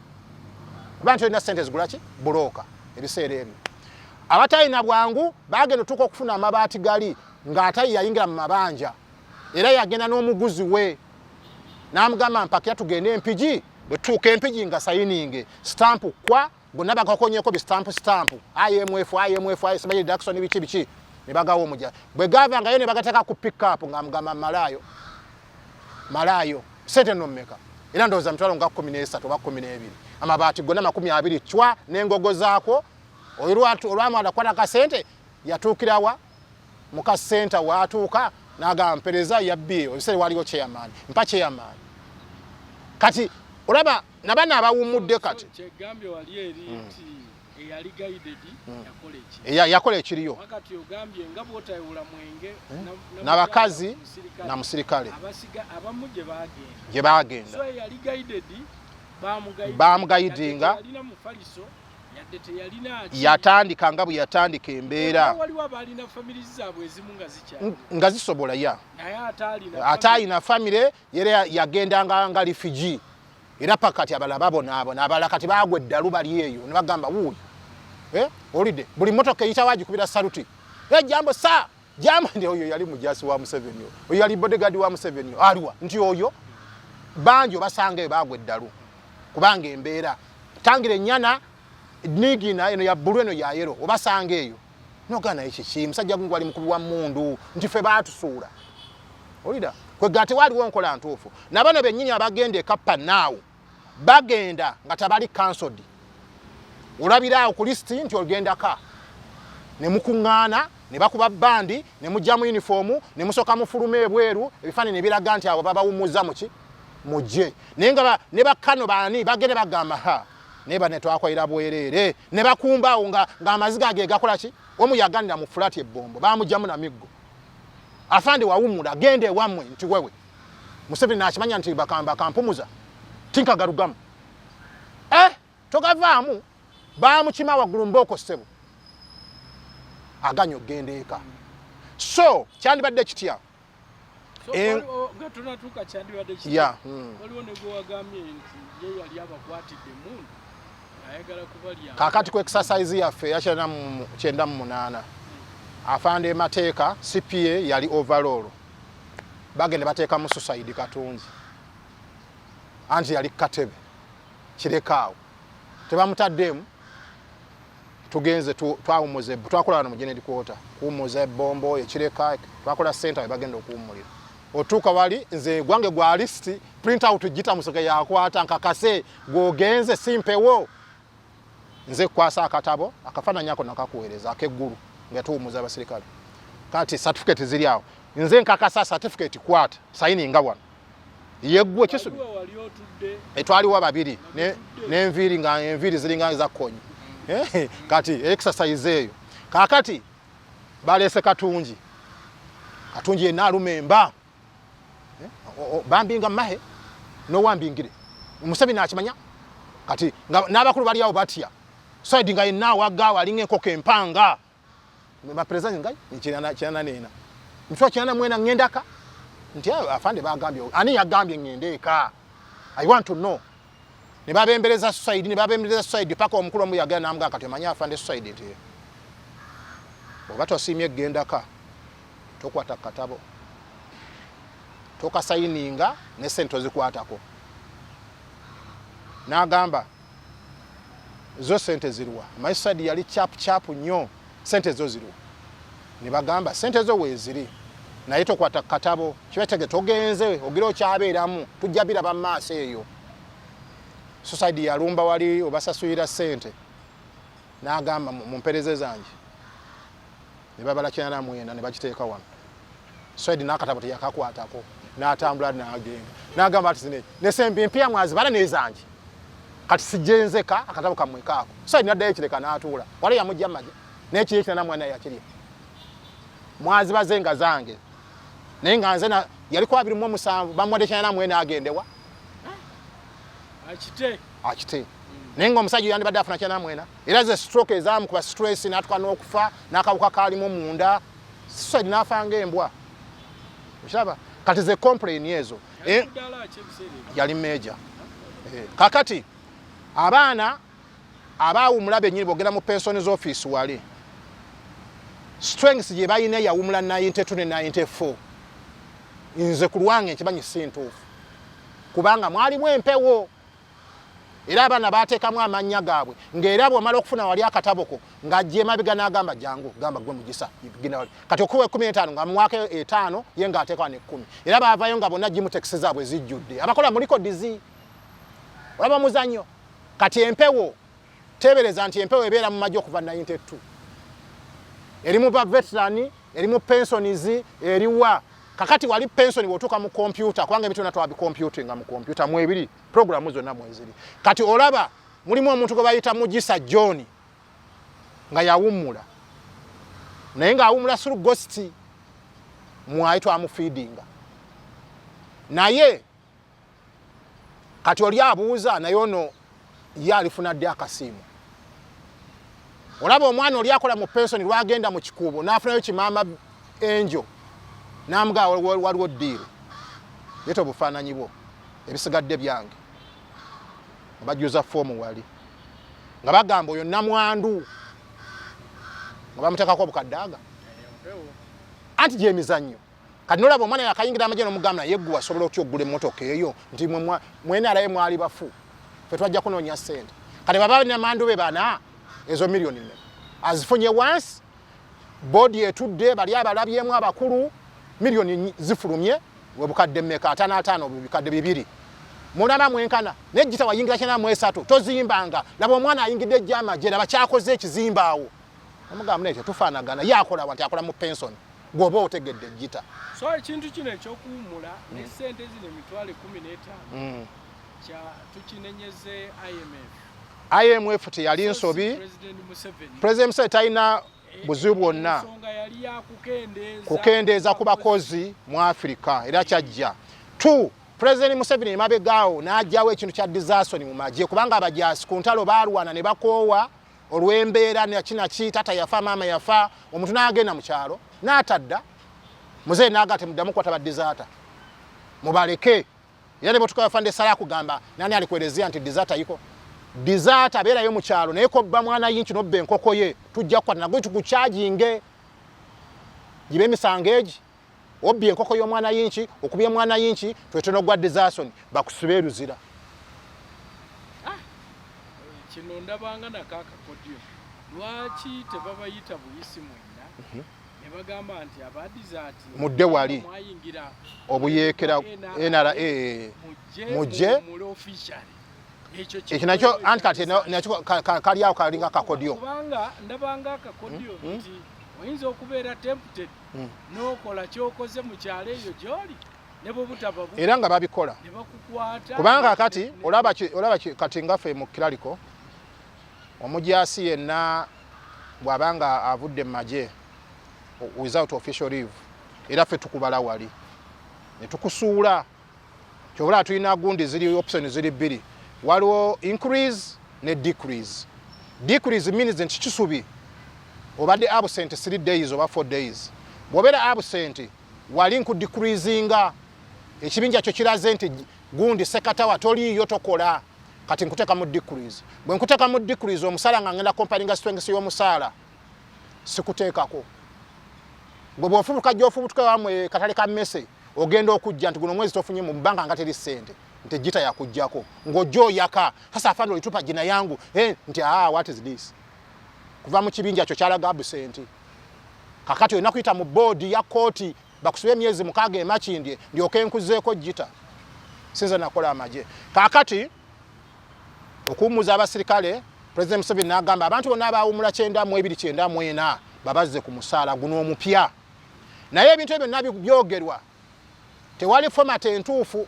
Kuba nti olina ssente zigula ki? Bulooka ebiseera ebyo. Abatalina bwangu baagenda otuuka okufuna amabaati gali ng'ate yayingira mu mabanja. Era yagenda n'omuguzi we n'amugamba mpakira tugende Empigi, bwe tutuuka Empigi nga sayininge sitampu kwa bonna bakakonyeeko bi stamp stamp IMF IMF ISML Jackson biki biki ne bagawa omuja. Bwe gaavangayo ne bagateeka ku pick up ng'amugamba malaayo malaayo ssente nno mmeka? Era ndowooza mitwalo nga 13 oba 12. Amabaati gonna 20 cwa n'engogo zaakwo. Oyo olwamala kukwata kasente yatuukirawa mu ka center waatuuka n'agamba mpereza ya bbi ebiseera waliwo chairman, mpa chairman. Kati olaba nabana abawummudde kati. Kyegambye wali eri nti eyali guided yakola eki. Yakola ekiriyo. Wakati ogambye nga bw'otayawula mwenge n'abakazi na musirikale. Abamu gye baagenda. Gye baagenda. So eyali guided bamuguidinga. Yalina mufaliso. Yatandika nga bwe yatandika embeera. Waliwo abalina family zaabwe ezimu nga zikyali. Nga zisobola ya. Naye ataalina Ataalina family yera yagendanga nga refugee. Era paka kati abalala babonaabona, abalala kati baagwa eddalu bali eyo ne bagamba wuuyo. Olidde buli mmotoka eyitawo agikubira saluti. Jambo sa, jambo ndi oyo yali mujasi wa Museveni oyo. Oyo yali bodyguard wa Museveni oyo. Aliwa nti oyo. Bangi obasanga eyo bagwa eddalu kubanga embeera tangira ennyana nigina eno ya bbulu, eno ya yellow, obasanga eyo nogaa. Naye kiki, musajja gungu ali mukubi wa mundu nti ffe baatusuula. Olira kwega tewaliwo nkola ntuufu. Nabano bennyini abagenda ekappa naawo bagenda nga tabali cancelled. Olabiraawo ku lisiti nti ogendaka ne mukuŋŋaana ne bakuba bandi ne mujja mu uniform ne musooka mufuluma ebweru, ebifaananyi ne biraga nti abo babawummuza muki mujje. Naye nga ne bakano baani bagende bagamba, ha, naye bane twakolera bwereere, ne bakumbaawo nga ng'amaziga ge gakola ki. Omu yaganira mu flat ebbombo, bamugjamu na miggo. Afande wawummula, genda ewammwe nti wewe Museveni nakimanya nti bakamba kampumuza tinkagarugamu, eh, togavaamu. Bamukima waggulu mbooko ssebo, aganya okugenda eka. So kyandibadde kitya? So, nga tonatuuka kyandibadde kitya, waliwo ne gwe wagambye nti ye yali abakwatidde emundu ayagala kubalya. Kakati ku exercise yaffe eya 98, afande emateeka CPA yali overall, bagenda bateekamu suicide Katungi, anti yali katebe kirekaawo tebamutaddeemu. Tugenze twawumuza, twakola wano mu general quarter kuwumuza ebombo ekireka, twakola center we bagenda okuwumulira. Otuuka wali nze gwange gwa list print out gita Musoke yakwata nkakase gwogenze simpewo nze kwasa akatabo akafaananyi ako nakakuweereza akeggulu nga tuwumuza abasirikale. Kati certificate ziri awo, nze nkakasa certificate, kwata sayininga wano yeggwe kisubi. Waliwo wali otudde. Etwaliwo babiri n'enviiri nga enviiri ziringa za konyi. Kati exercise eyo kakati balese Katungi. Katungi yenna aluma emba. Bambinga mahe nowambingire Museveni akimanya. Kati n'abakulu bali awo batya side nga yenna awagaawo alinga enkoko empanga. Baperezida nga 94 mitwalo 94 ŋŋendaka nti afande bagambye ani yagambye ŋŋende eka? I want to know. Ne babembereza suicide, ne babembereza suicide paka omukulu omu yagenda namugamba, kati omanyi afande suicide nti oba tosiimye gendaka, tokwata katabo, tokasayininga ne sente ozikwatako. N'agamba zo sente zirwa? Amanyi suicide yali chapu chapu nnyo. Sente zo zirwa? Ne bagamba sente zo weeziri, naye tokwata katabo, kiba tege togenze ogira okyabeeramu, tujja biraba mu maaso eyo. Suicide yalumba wali obasasulira sente, n'agamba mu mpereze zange, ne babala 94 ne bakiteeka wano. Suicide n'akatabo teyakakwatako, n'atambula n'agenda n'agamba ati zino nesembi empya mwazibala nezange, kati sijenzeka akatabo kammwe kaako. Suicide n'addayo ekireka n'atuula wali yamujja maje n'ekiri 84 yakirya mwazibaze nga zange, naye nga nze yaliko 27 bamuwadde 84 agendewa. Akite. Akite, naye nga omusajja yandibadde afuna 94. Era ze stroke ezamukuba, stress, n'atuka n'okufa n'akawuka kaalimu munda, suicide n'afa ng'embwa. Okiraba kati ze complain ezo. Ddala ki ebiseera ebyo? Yali major. Kakati abaana abaawumula bennyini bogenda mu pensions office wali strength gye balina yawumula 92 ne 94. Nze ku lwange nkimanyi si ntuufu kubanga mwalimu empewo, era abaana bateekamu amannya gaabwe ng'era bw'omala okufuna wali akataboko ng'ajja emabega n'agamba jangu gamba gwe mugisa genda wali. Kati okuwa 15 nga muwaako 5, ye ng'ateeka wano 10, era baavayo nga bonna gimutekisi zaabwe zijjudde abakola mu records. Olaba muzannyo. Kati empewo, teebereza nti empewo ebeera mu magye okuva 92, eri mu ba veteran, eri mu pensions, eriwa kakati wali pension bw'otuuka mu kompyuta, kubanga ebintu byonna twabicomputinga mu kompyuta, mwebiri programu zonna mweziri. Kati olaba mulimu omuntu gwe bayita Mugisa John nga yawummula, naye ng'awummula through ghost, mwayi twamufeedinga. Naye kati oli abuuza, naye ono ye alifuna ddi akasiimo? Olaba omwana oli akola mu pension lwagenda mu kikuubo n'afunayo kimaama enjo n'amugaa waliwo deal, leeta obufaananyi bwo, ebisigadde byange. Nga bajjuza foomu wali nga bagamba oyo namwandu nga bamuteekako obukadde aga anti gyemizannyo. Kati nolaba omwana yakayingira amagye nomugamba, naye gwe wasobola otya okugula emmotoka eyo? Nti mwenaraye mwali bafu, fe twajja kunoonya ssente. Kati baba namandu be bana, ezo miliyoni mmeka azifunye? Once board etudde, bali abalabyemu abakulu, miliyoni zifulumye webukadde mmeka? Ataano ataano, bikadde 2 mulaba mwenkana. Naye gita wayingira 93, tozimbanga. Laba omwana ayingidde ejja amagye, laba kyakoze ekizimba awo. Omugamba naye tetufaanagana. Ye akola wa? Nti akola mu pension. Gwoba otegedde gita. So ekintu kino ekyokuwummula ne sente zino 150,000 kya tukinenyeze IMF? IMF teyali nsobi. President Museveni. President Museveni talina buzibu bwonna. Ensonga yali yakukendeeza. Kukendeeza ku bakozi mu Afirika, era kyajja t President Museveni emabegaawo n'ajjawo ekintu kya desertion mu magye, kubanga abajaasi ku ntalo baalwana ne bakoowa olw'embeera nakinaki, tata yafa, maama yafa, omuntu n'agenda mu kyalo n'atadda. Muzeeyi n'aga temuddamu kukwata ba deserter, mubaleke. Era ne bwetuka afande sala akugamba nani alikuelezea nti deserter yiko deserter abeerayo mu kyalo, naye kobba mwana yinki nobba enkoko ye, tujja kukwata nagwe tukukyajinge gibe emisango egi. Obbye enkoko y'omwana yinki, okubye mwana yinki, twetona ogwa desertion, bakusibe eruzira. Kino ndabanga nako akakodyo. Lwaki tebabayita buyisi mwenna ne bagamba nti aba desert Mudde wali. Mwayingira Obuyeekera NRA. Mujje. Mujje. Muwummule officially. Ekyo Ekyo nakyo anti kati nakyo kali awo kalinga kakodyo. Kubanga ndabanga akakodyo nti oyinza okubeera tempted n'okola kyokoze mu kyalo eyo gy'oli ne bwe butaba Era nga babikola. Ne bakukwata. Kubanga kati olaba kati ngaffe mu clerical, omujaasi yenna bw'abanga avudde mu magye without official leave, era ffe tukubala wali ne tukusuula. Kyobula tulina gundi ziri option ziri bbiri, waliwo increase ne decrease. Decrease means nti kisubi obadde absent 3 days oba 4 days, bw'obeera absent wali nkudecreasinga ekibinja kyo kiraze nti gundi sekatawa toliiyo tokola, kati nkuteeka mu decrease. Bwe nkuteeka mu decrease, omusaala nga ngenda comparinga strength y'omusaala, sikuteekako. Gwe bw'ofubutuka gy'ofubutuka wamwe katale ka mmese, ogenda okujja nti guno omwezi tofunye mu bbanga nga teri ssente, nti gita yakuggyako ng'ojja oyaka sasa, afande olitupa jina yangu eh, nti ah, what is this? Kuva mu kibinja kyo kyalaga absent. Kakati olina kuyita mu boodi ya kooti bakusibe emyezi 6 emakindye ndyoke nkuzeeko gita. Sinze nakola amagye. Kakati okuwummuza abasirikale, President Museveni n'agamba abantu bonna abawumula 92, 94 babazze ku musaala guno omupya. Naye ebintu ebyo byonna byogerwa, tewali format entuufu.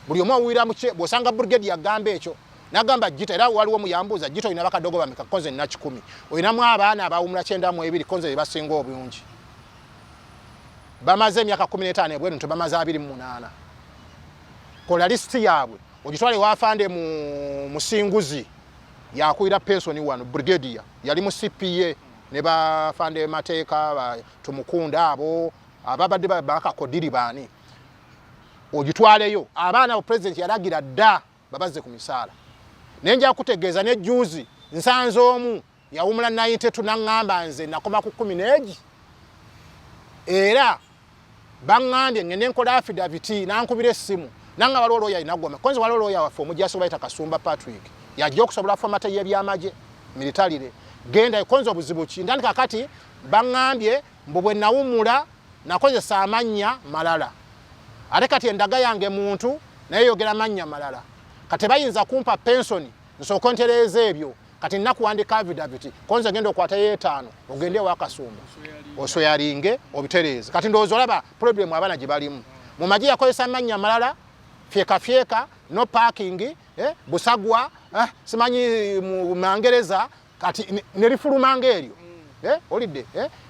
Buli omu awulira muke. Bw'osanga brigade yagamba ekyo nagamba gita, era waliwo muyambuuza gita olina bakadogo bameka? Konze nina 100. Olinamu abaana abawumula 92? Konze bebasinga obungi bamaze emyaka 15 ebweru, nti bamaze 28. Kola lisiti yaabwe ogitwale wafande mu musinguzi yakulira pensoni wano, brigadier yali mu CPA ne bafande mateeka Tumukunda, abo ababadde bakakodiri baani, ogitwaleyo. Abaana abo president yalagira dda babazze ku misaala. Naye nja kutegeeza nejjuuzi nsanze omu yawumula 92 naŋŋamba nze nakoma ku 10 n'egi, era baŋŋambye ngende nkola affidavit. Nankubira essimu nanga waliwo looya inagoma konzi, waliwo looya waffe omujasi bayita Kasumba Patrick, yajja okusobola format y'ebyamagye militarily. Genda konzi obuzibu ki? Ntandika kati baŋŋambye mbu bwe nawumula nakozesa amannya malala, ate kati endaga yange muntu naye yogera mannya malala, kati bayinza kumpa pensoni, nsooka ntereeza ebyo. Kati nnakuwandika affidavit konze genda okwatayo etaano ogende ewa Kasumba osweyaringe obitereeze. Kati ndowooza olaba problem abaana gye balimu mu magye, yakozesa amannya malala, fyeka fyeka, no parking, busagwa, simanyi mu mangereza, kati nerifulumanga eryo olidde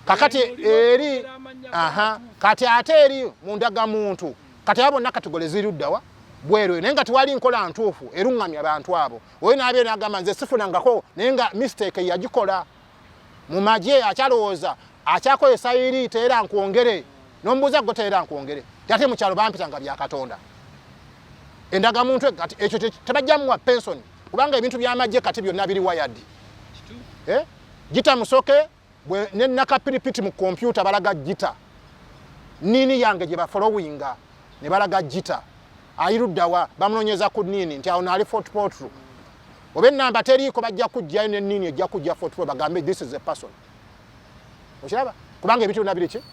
kakati eri aha, kati ate eri mu ndagamuntu. Kati abo bonna category ziruddawa bweru, naye nga tewali nkola ntuufu eruŋŋamya abantu abo. Oyo n'abeera n'agamba nze sifunangako, naye nga mistake yagikola mu magye, akyalowooza akyakozesa iri teera nkwongere n'omubuuza gwe teera nkwongere, ate mu kyalo bampitanga bya Katonda endagamuntu. Kati ekyo tebajja muwa pensoni kubanga ebintu by'amagye kati byonna biri wired, eh? Gita musoke ne nakapiripiti mu kompyuta balaga gita. NIN yange gye bafollowinga ne balaga Gita ayiruddawa, bamunonyeza ku NIN nti awo naali Fort Portal, oba enamba teriiko, bajja kujjayo ne NIN ejja kujja Fort Portal, bagambe this is a person. Okiraba, kubanga ebintu byonna biri ki,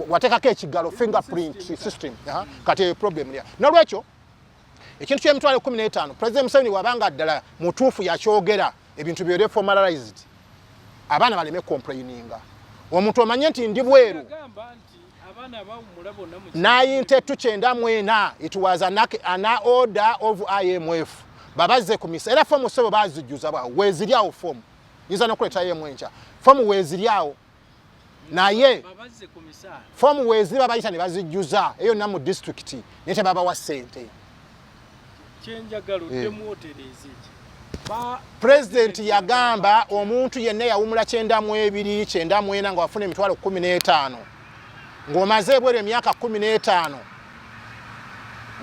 wateekako ekigalo, fingerprint system. Aha. Kati eyo problem lya nolwekyo ekintu ky'emitwalo 15, President Museveni wabanga ddala mutuufu yakyogera, ebintu byere formalized, abaana baleme complaininga. Omuntu omanye nti ndi bweru. Yagamba nti abaana bawummula bonna mu 9294, it was an order of IMF, babazze ku misa era fomu sebo bazijjuza bwawo, weeziri awo fomu, yinza nokuleetayo emu enkya, fomu weeziri awo, naye babazze ku misaala. Fomu weeziri, babayita ne bazijjuza eyo yonna mu disitulikiti, naye tebabawa ssente. Kyenjagala oddemu otereeza eki. Pulezidenti yagamba omuntu yenna yawumula 92, 94 nga wafuna emitwalo 15, ng'omaze ebweru emyaka 15,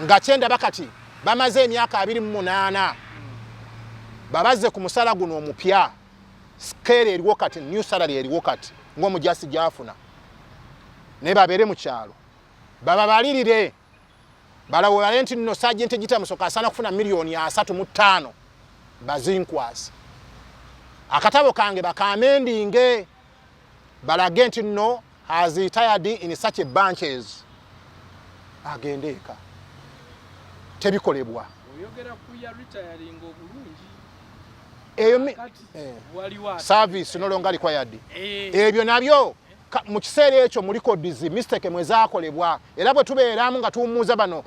nga kyendaba kati bamaze emyaka 28, babazze ku musala guno omupya, scale eriwo kati, new salary eriwo kati ng'omujasi gyafuna, naye babeere mu kyalo bababalirire, balawolale nti nno Sergeant Gita Musoka asaana kufuna miliyoni 35, bazinkwasa akatabo kange bakamendinge, balage nti nno has retired in such a bunches, agende eka. Tebikolebwa. Oyogera ku ya retiring obulungi. Eyo Kati waliwo service no longer required. Eh. Ebyo nabyo mu kiseera ekyo mu records mistake mwe zaakolebwa, era bwe tubeeramu nga tuwummuza bano,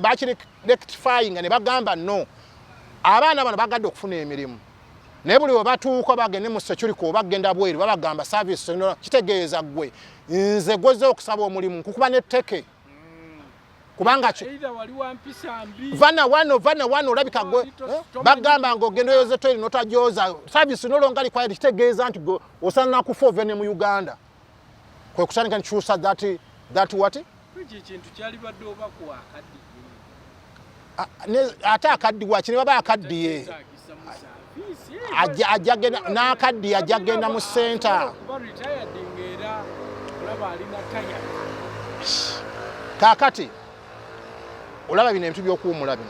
bakirectifyinga ne bagamba no abaana bano bagadde okufuna emirimu, naye buli we batuuka bagende mu security oba bagenda bweru, babagamba service no, kitegeeza gwe nze gwozze okusaba omulimu nkukuba netteke kubanga Either wali wampisa mbi. Vana wano, vana wano, olabika gwe eh? Bagamba nga ogenda oyoza toilet notajoza, service no longer required, kitegeeza nti gwe osaana kufa ove ne mu Uganda. Kwe kutandika nkyusa that what. Ekyo ekintu kyalibadde oba ku akaddiye. Ate akaddiwa kine baba akaddiye. Kyetaagisa mu service. Ajja n'akaddiye ajja genda mu center. Kuba retired ng'era olaba alina tired. Kaakati olaba bino ebintu by'okuwumula bino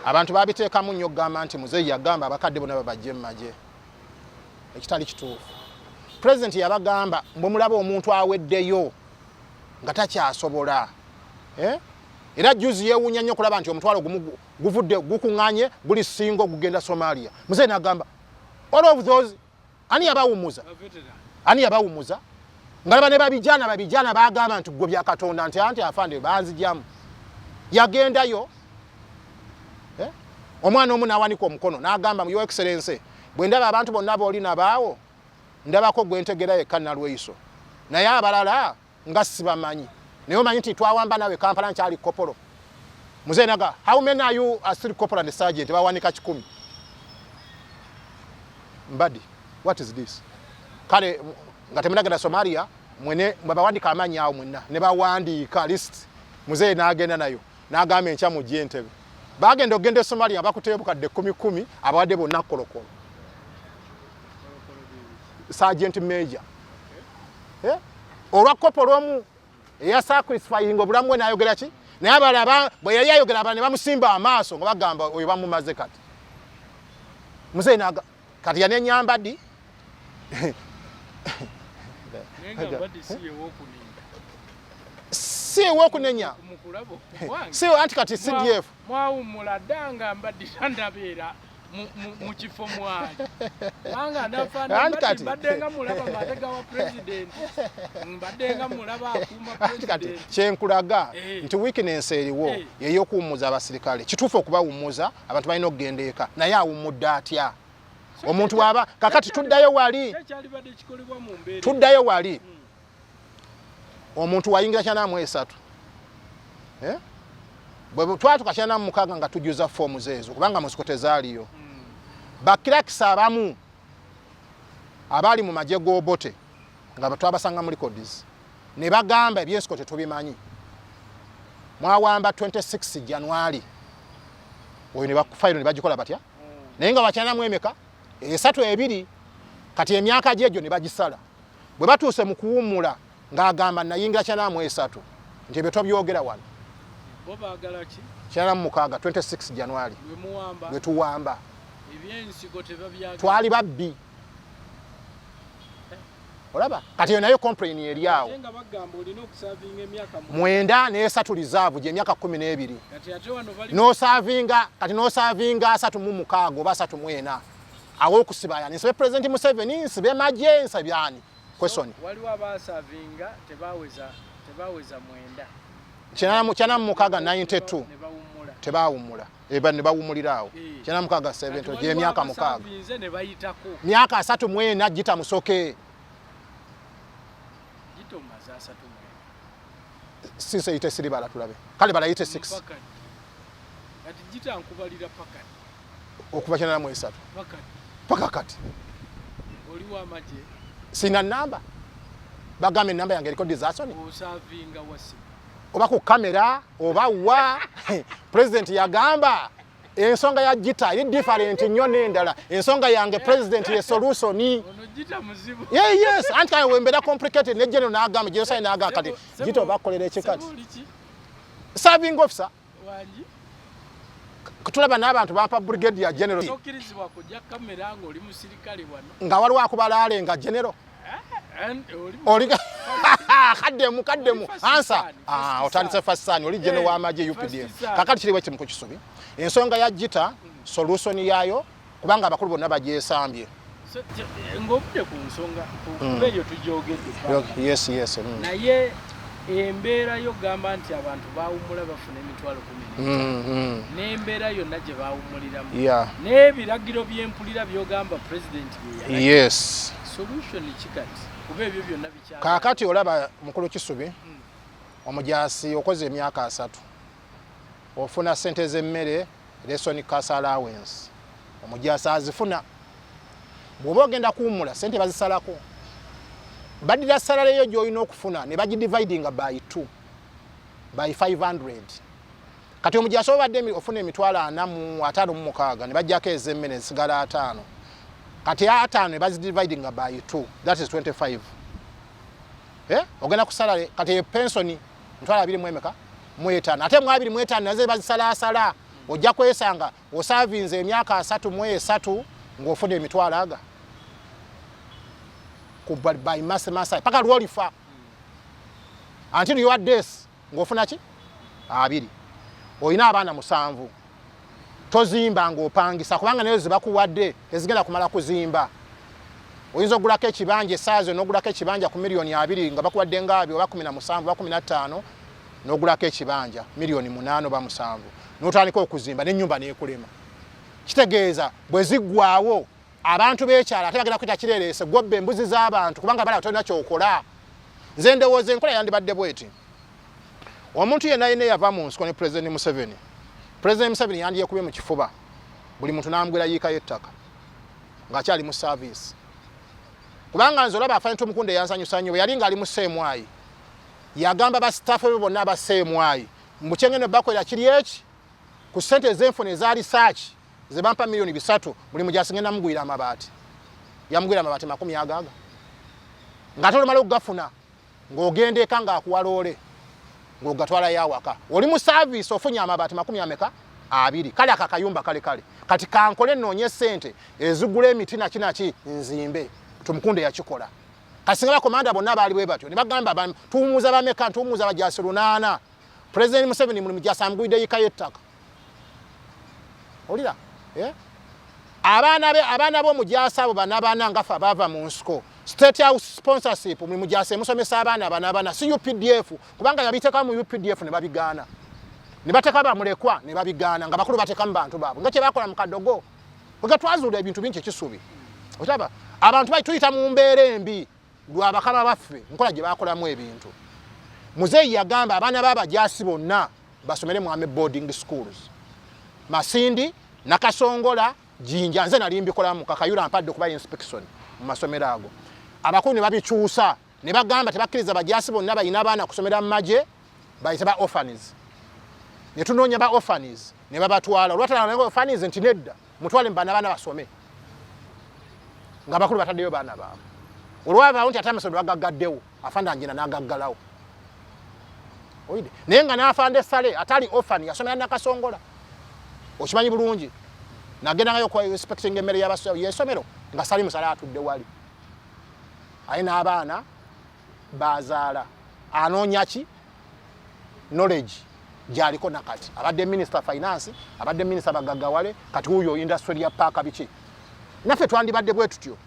abantu babiteekamu nnyo okugamba nti muzeeyi yagamba abakadde bonna babajje mu magye, ekitali kituufu. Pulezidenti yabagamba mbwe mulaba omuntu aweddeyo nga takyasobola, eh? Era juzi yeewuunya nnyo okulaba nti omutwalo gumu guvudde gukuŋŋaanye guli singo gugenda Somalia. Muzeeyi n'agamba all of those, ani yabawummuza? Baveteran. Ani yabawummuza? Nga laba ne babijana babijana bagamba nti gwe bya Katonda nti anti afande banzijamu yagendayo, eh? Omwana omu n'awanika omukono n'agamba, "Your Excellency, bwe ndaba abantu bonna booli nabaawo, ndabako gwe ntegera yekka Nalweyiso, naye abalala nga sibamanyi, naye omanyi nti twawamba nawe Kampala nkyali kopolo." Muzeeyi naga, "How many are you are still corporal and sergeant?" Bawanika 100. Mbadi, what is this? Kale nga temunagenda Somalia mwene mwebawandika amannya awo mwenna, ne bawandiika list. Muzeeyi n'agenda nayo n'agamba enkya mujje Entebe. Bagenda okugenda e Somalia bakuteyo bukadde kumi kumi, abawadde bonna kolokolo, sergeant major, eh? Olwa kopolo omu eyasacrifying obulamu bwe n'ayogera ki, naye abalala bwe yali ayogera abalala ne bamusimba amaaso nga bagamba oyo bamumaze. Kati muzeeyi naga kati yanenyamba ddi? Naye nga mbadde si yewokunenya. Si ewokunenya. Mu kulaba okwange. Si anti kati CDF Mwawummula dda nga mbadde tandabeera mu kifo mwali, kubanga Anti kati- mbadde nga mulaba mabega wa president, mbadde nga mulaba akuuma Anti kati president. kyenkulaga Eh. nti weakness eriwo yeyokuwummuza abasirikale. Kituufu okubawummuza, abantu balina okugenda eka, naye awummudde atya omuntu bwaba kakati tuddayo wali Kyekyalibadde kikolebwa mu mbeera Tuddayo wali omuntu wayingira 93, eh? Bwe twatuka 96 nga tujjuza foomu ezo, kubanga mu nsiko tezaaliyo, bakirakisa abamu abaali mu magye g'Obote nga twabasanga mu records ne bagamba ebyensiko tetubimanyi, mwawamba 26 January oyo ne fayiro ne bagikola batya, naye nga wakyanamu emeka esatu ebiri. Kati emyaka gyegyo ne bagisala bwe batuuse mu kuwummula. Ng'agamba nayingira 93 nti ebyo tobyogera wano. Bo baagala ki? 96, 26 January. Lwe muwamba. Lwe tuwamba. Eby'ensigo tebabyagala. Twali babbi. Olaba kati eyo nayo complain eri awo. Ate nga bagamba olina okusavinga emyaka 93 reserve gy'emyaka 12. Kati ate wano bali n'osavinga kati n'osavinga 36 oba 34 awo okusiba yani nsibe President Museveni, nsibe magye, nsibe ani? Question. Waliwo abaasavinga tebaweza 9. 96 92. Ne bawummula. Tebawummula. Eba ne bawummulira awo. 96 70 Kati gy'emyaka waliwo 6. abasavinze ne bayitako. Myaka 34 gita musoke. Gita omaze 34. Since eyite siribala tulabe. Kale bala eyite 6. Paka. Kati gita nkubalira paka. Okuva 93. Paka. Paka kati. Oli wa magye. Sina namba. Bagambye namba yange eriko disaster. Osavinga wasi. Oba ku kamera oba wa president yagamba ensonga ya gita eri different nnyo n'endala. Ensonga yange president ye solution. Ono gita muzibu. Yeah, yes, anti kale wembeera complicated ne general n'agamba, general Sayi n'agamba kati gita obakolera ekikati. Sebo oli ki? Serving officer. Wangi? Tulaba n'abantu bampa brigadier general. Tokkirizibwa kujja kamera ng'oli musirikale wano. Nga waliwo akubalaale nga general. Oli kaddemu, kaddemu. Oli first Answer. son, first Otandise son. first son, oli general w'amagye UPDF. First son. Kakati kiri bwe kimu ku Kisubi. Ensonga ya gita solution yaayo kubanga abakulu bonna bagyesambye. So, ng'ovudde ku nsonga, kuba eyo tugyogedde paka. Yes, yes. Naye embeera yo gamba nti abantu baawummula bafuna emitwalo 15. N'embeera yonna gye baawummuliramu. N'ebiragiro by'empulira by'ogamba president bye yalagira. Solution ki kati? Kuba ebyo byonna bikyali. Kaakati olaba mukulu Kisubi, omujaasi okoze emyaka 3. Ofuna ssente z'emmere, ration cash allowance. Omujaasi azifuna. Bw'oba ogenda kuwummula, ssente bazisalako. Baddira salary eyo gy'olina okufuna ne bagidividinga by 2, by 500. Kati omujaasi obadde ofuna emitwalo ana mu ataano mu mukaaga ne baggyako ez'emmere ezisigala 5. Kati 5 ne bazidividinga by 2, that is 25. Ogenda ku salary, kati pensioni mitwalo abiri mu emeka? Mu etaano. Ate mu abiri mu etaano nazo bazisalaasala. Ojja kwesanga osaavinze emyaka 33 ng'ofuna emitwalo aga. Ku by mass mass paka lw'olifa. Until your death ng'ofuna ki? 2. Olina abaana 7. Tozimba ng'opangisa kubanga nayo ze bakuwadde tezigenda kumala kuzimba. Oyinza okugulako ekibanja essaawa zonna, n'ogulako ekibanja ku miliyoni 20 nga bakuwadde nga abiri oba 17 oba 15, n'ogulako ekibanja miliyoni 8 oba 7, n'otandika okuzimba n'ennyumba n'ekulema. Kitegeeza bwe ziggwaawo abantu b'ekyalo ate bagenda kuyita kireereese gwobba embuzi z'abantu kubanga balaba tolina ky'okola. Nze ndowooza enkola yandibadde bw'eti. Omuntu yenna yenna eyava mu nsiko ne President Museveni, President Museveni yandyekubye mu kifuba buli muntu n'amugwira yiika y'ettaka ng'akyali mu service. Kubanga nze olaba Afande Tumukunde yansanyusa nnyo bwe yali ng'ali mu CMI. Yagamba ba staff be bonna aba CMI, mbu kyengenda bakolera kiri eki ku ssente ez'enfuna eza research ze bampa miliyoni 300 buli mujaasi ngenda mugwira amabaati. Yamugwira amabaati makumi agaaga. Ng'ate olumala okugafuna ng'ogenda eka ng'akuwa loole ng'ogatwalayo awaka. Oli mu service ofunye amabaati makumi ameka? 2. Kale aka kayumba kale kale. Kati kankole nnoonye ssente ezigula emiti naki naki nzimbe. Tumukunde yakikola. Kasinga bakomanda bonna baali bwe batyo ne bagamba tuwummuza bameka, tuwummuza bajaasi 8. President Museveni muli mujaasi amugwidde yiika y'ettaka. Olira? Abaana be, abaana b'omujaasi abo bana bana nga ffe abaava mu nsiko. State House sponsorship muli mujaasi emusomesa abaana bana bana, si UPDF, kubanga yabiteeka mu UPDF ne babigaana. Ne bateeka bamulekwa ne babigaana, nga bakulu bateeka mu bantu baabwe. Nga kye baakola mu Kadogo. Nga twazuula ebintu bingi ekisubi. Olaba? Abantu bali tuyita mu mbeera embi lwa bakama baffe, nkola gye baakolamu ebintu. Muzeeyi yagamba abaana b'abajaasi bonna basomere mu army boarding schools. Masindi, Nakasongola, Jinja, nze nali mbikolamu, Kakayula mpadde okuba inspection mu masomero ago. Abakulu ne babikyusa, ne bagamba tebakkiriza bajaasi bonna balina abaana kusomera mu magye, bayite ba orphans. Ne tunoonya ba orphans, ne babatwala. Olwatala ne orphans nti nedda, mutwale mu baana baana basome. Nga abakulu bataddeyo baana baabwe. Olwabaawo nti ate amasomero bagaggaddewo, Afande Angina n'agaggalawo. Oyide naye nga n'afande Sale atali orphan yasomera Nakasongola, okimanyi bulungi. Nagendangayo oku inspecting emmere y'essomero nga Sali Musale atudde wali aye n'abaana bazaala. Anoonya ki? Knowledge gyaliko nakati. Abadde minister finance, abadde minister bagaggawale, kati wuuyo industry ya paaka biki. Naffe twandibadde bwe tutyo,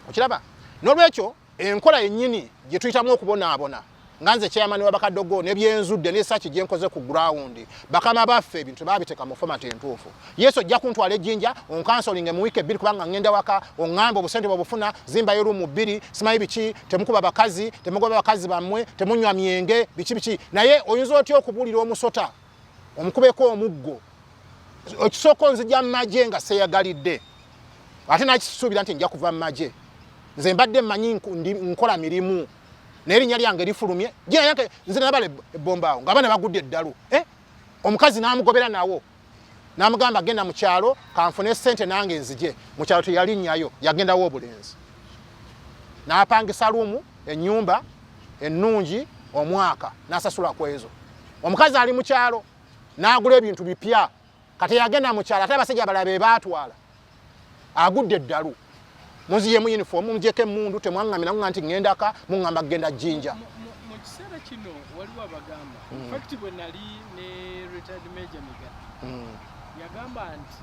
okiraba? N'olwekyo enkola yennyini gye tuyitamu okubonaabona, nga nze chairman w'abakadogo nebyenzudde nesaki gyenkoze ku ground, bakama baffe ebintu babiteeka mu format entuufu. Yesu ojja kuntwala ejjinja onkansolinge mu wiiki 2 kubanga ngenda waka, oŋŋambe obusente bwobufuna zimbayo room 2, simanyi biki, temukuba bakazi, temugoba bakazi bammwe, temunywa myenge, biki biki. Naye oyinza otya okubuulira omusota omukubeko omuggo? Ekisooka onzija mu magye nga seeyagalidde, ate nakisuubira nti nja kuva mu magye. Nze mbadde mmanyi nkola mirimu, naye erinnya lyange lifulumye. Nze nabala ebbomba awo ng'abaana bagudde eddalu, eh? Omukazi n'amugobera nawo n'amugamba genda mu kyalo kanfune ssente nange nzije. Mu kyalo teyalinnyayo, yagendawo obulenzi n'apangisa lumu ennyumba ennungi omwaka n'asasula ku ezo. Omukazi ali mu kyalo n'agula ebintu bipya. Kati yagenda mu kyalo ate abasajja abalala be baatwala, agudde eddalu. Munziyemu uniform, mungyeko emmundu, temwaŋŋamira muŋŋamba nti ŋŋendaka, muŋŋamba kugenda Jjinja. Mu kiseera kino waliwo abagamba, in fact bwe nali ne retired Major Migato, yagamba nti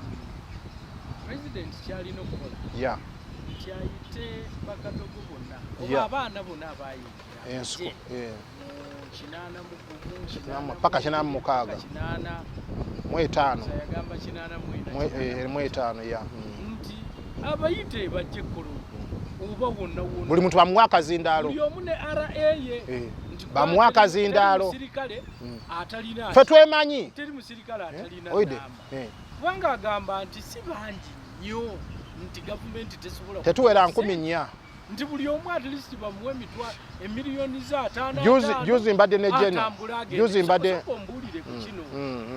president kyalina okukola nti ayite bakadogo bonna oba abaana bonna abayingira ensiko mu 81 paka 86. 85. Yagamba 84. 85 ya. Nti abayite bajje Kololo oba wonna wonna, buli muntu bamuwa akazindaalo, buli omu ne RA ye, nti bamuwa akazindaalo. Musirikale atalina Ffe twemanyi. Teri musirikale atalina Oide namba, kubanga agamba nti si bangi nnyo nti gavumenti tesobola Tetuwera kukola 4000. Nti buli omu at least bamuwe emitwalo emiliyoni za 5. Juzi mbadde ne General. Juzi mbadde Ombuulire ku kino,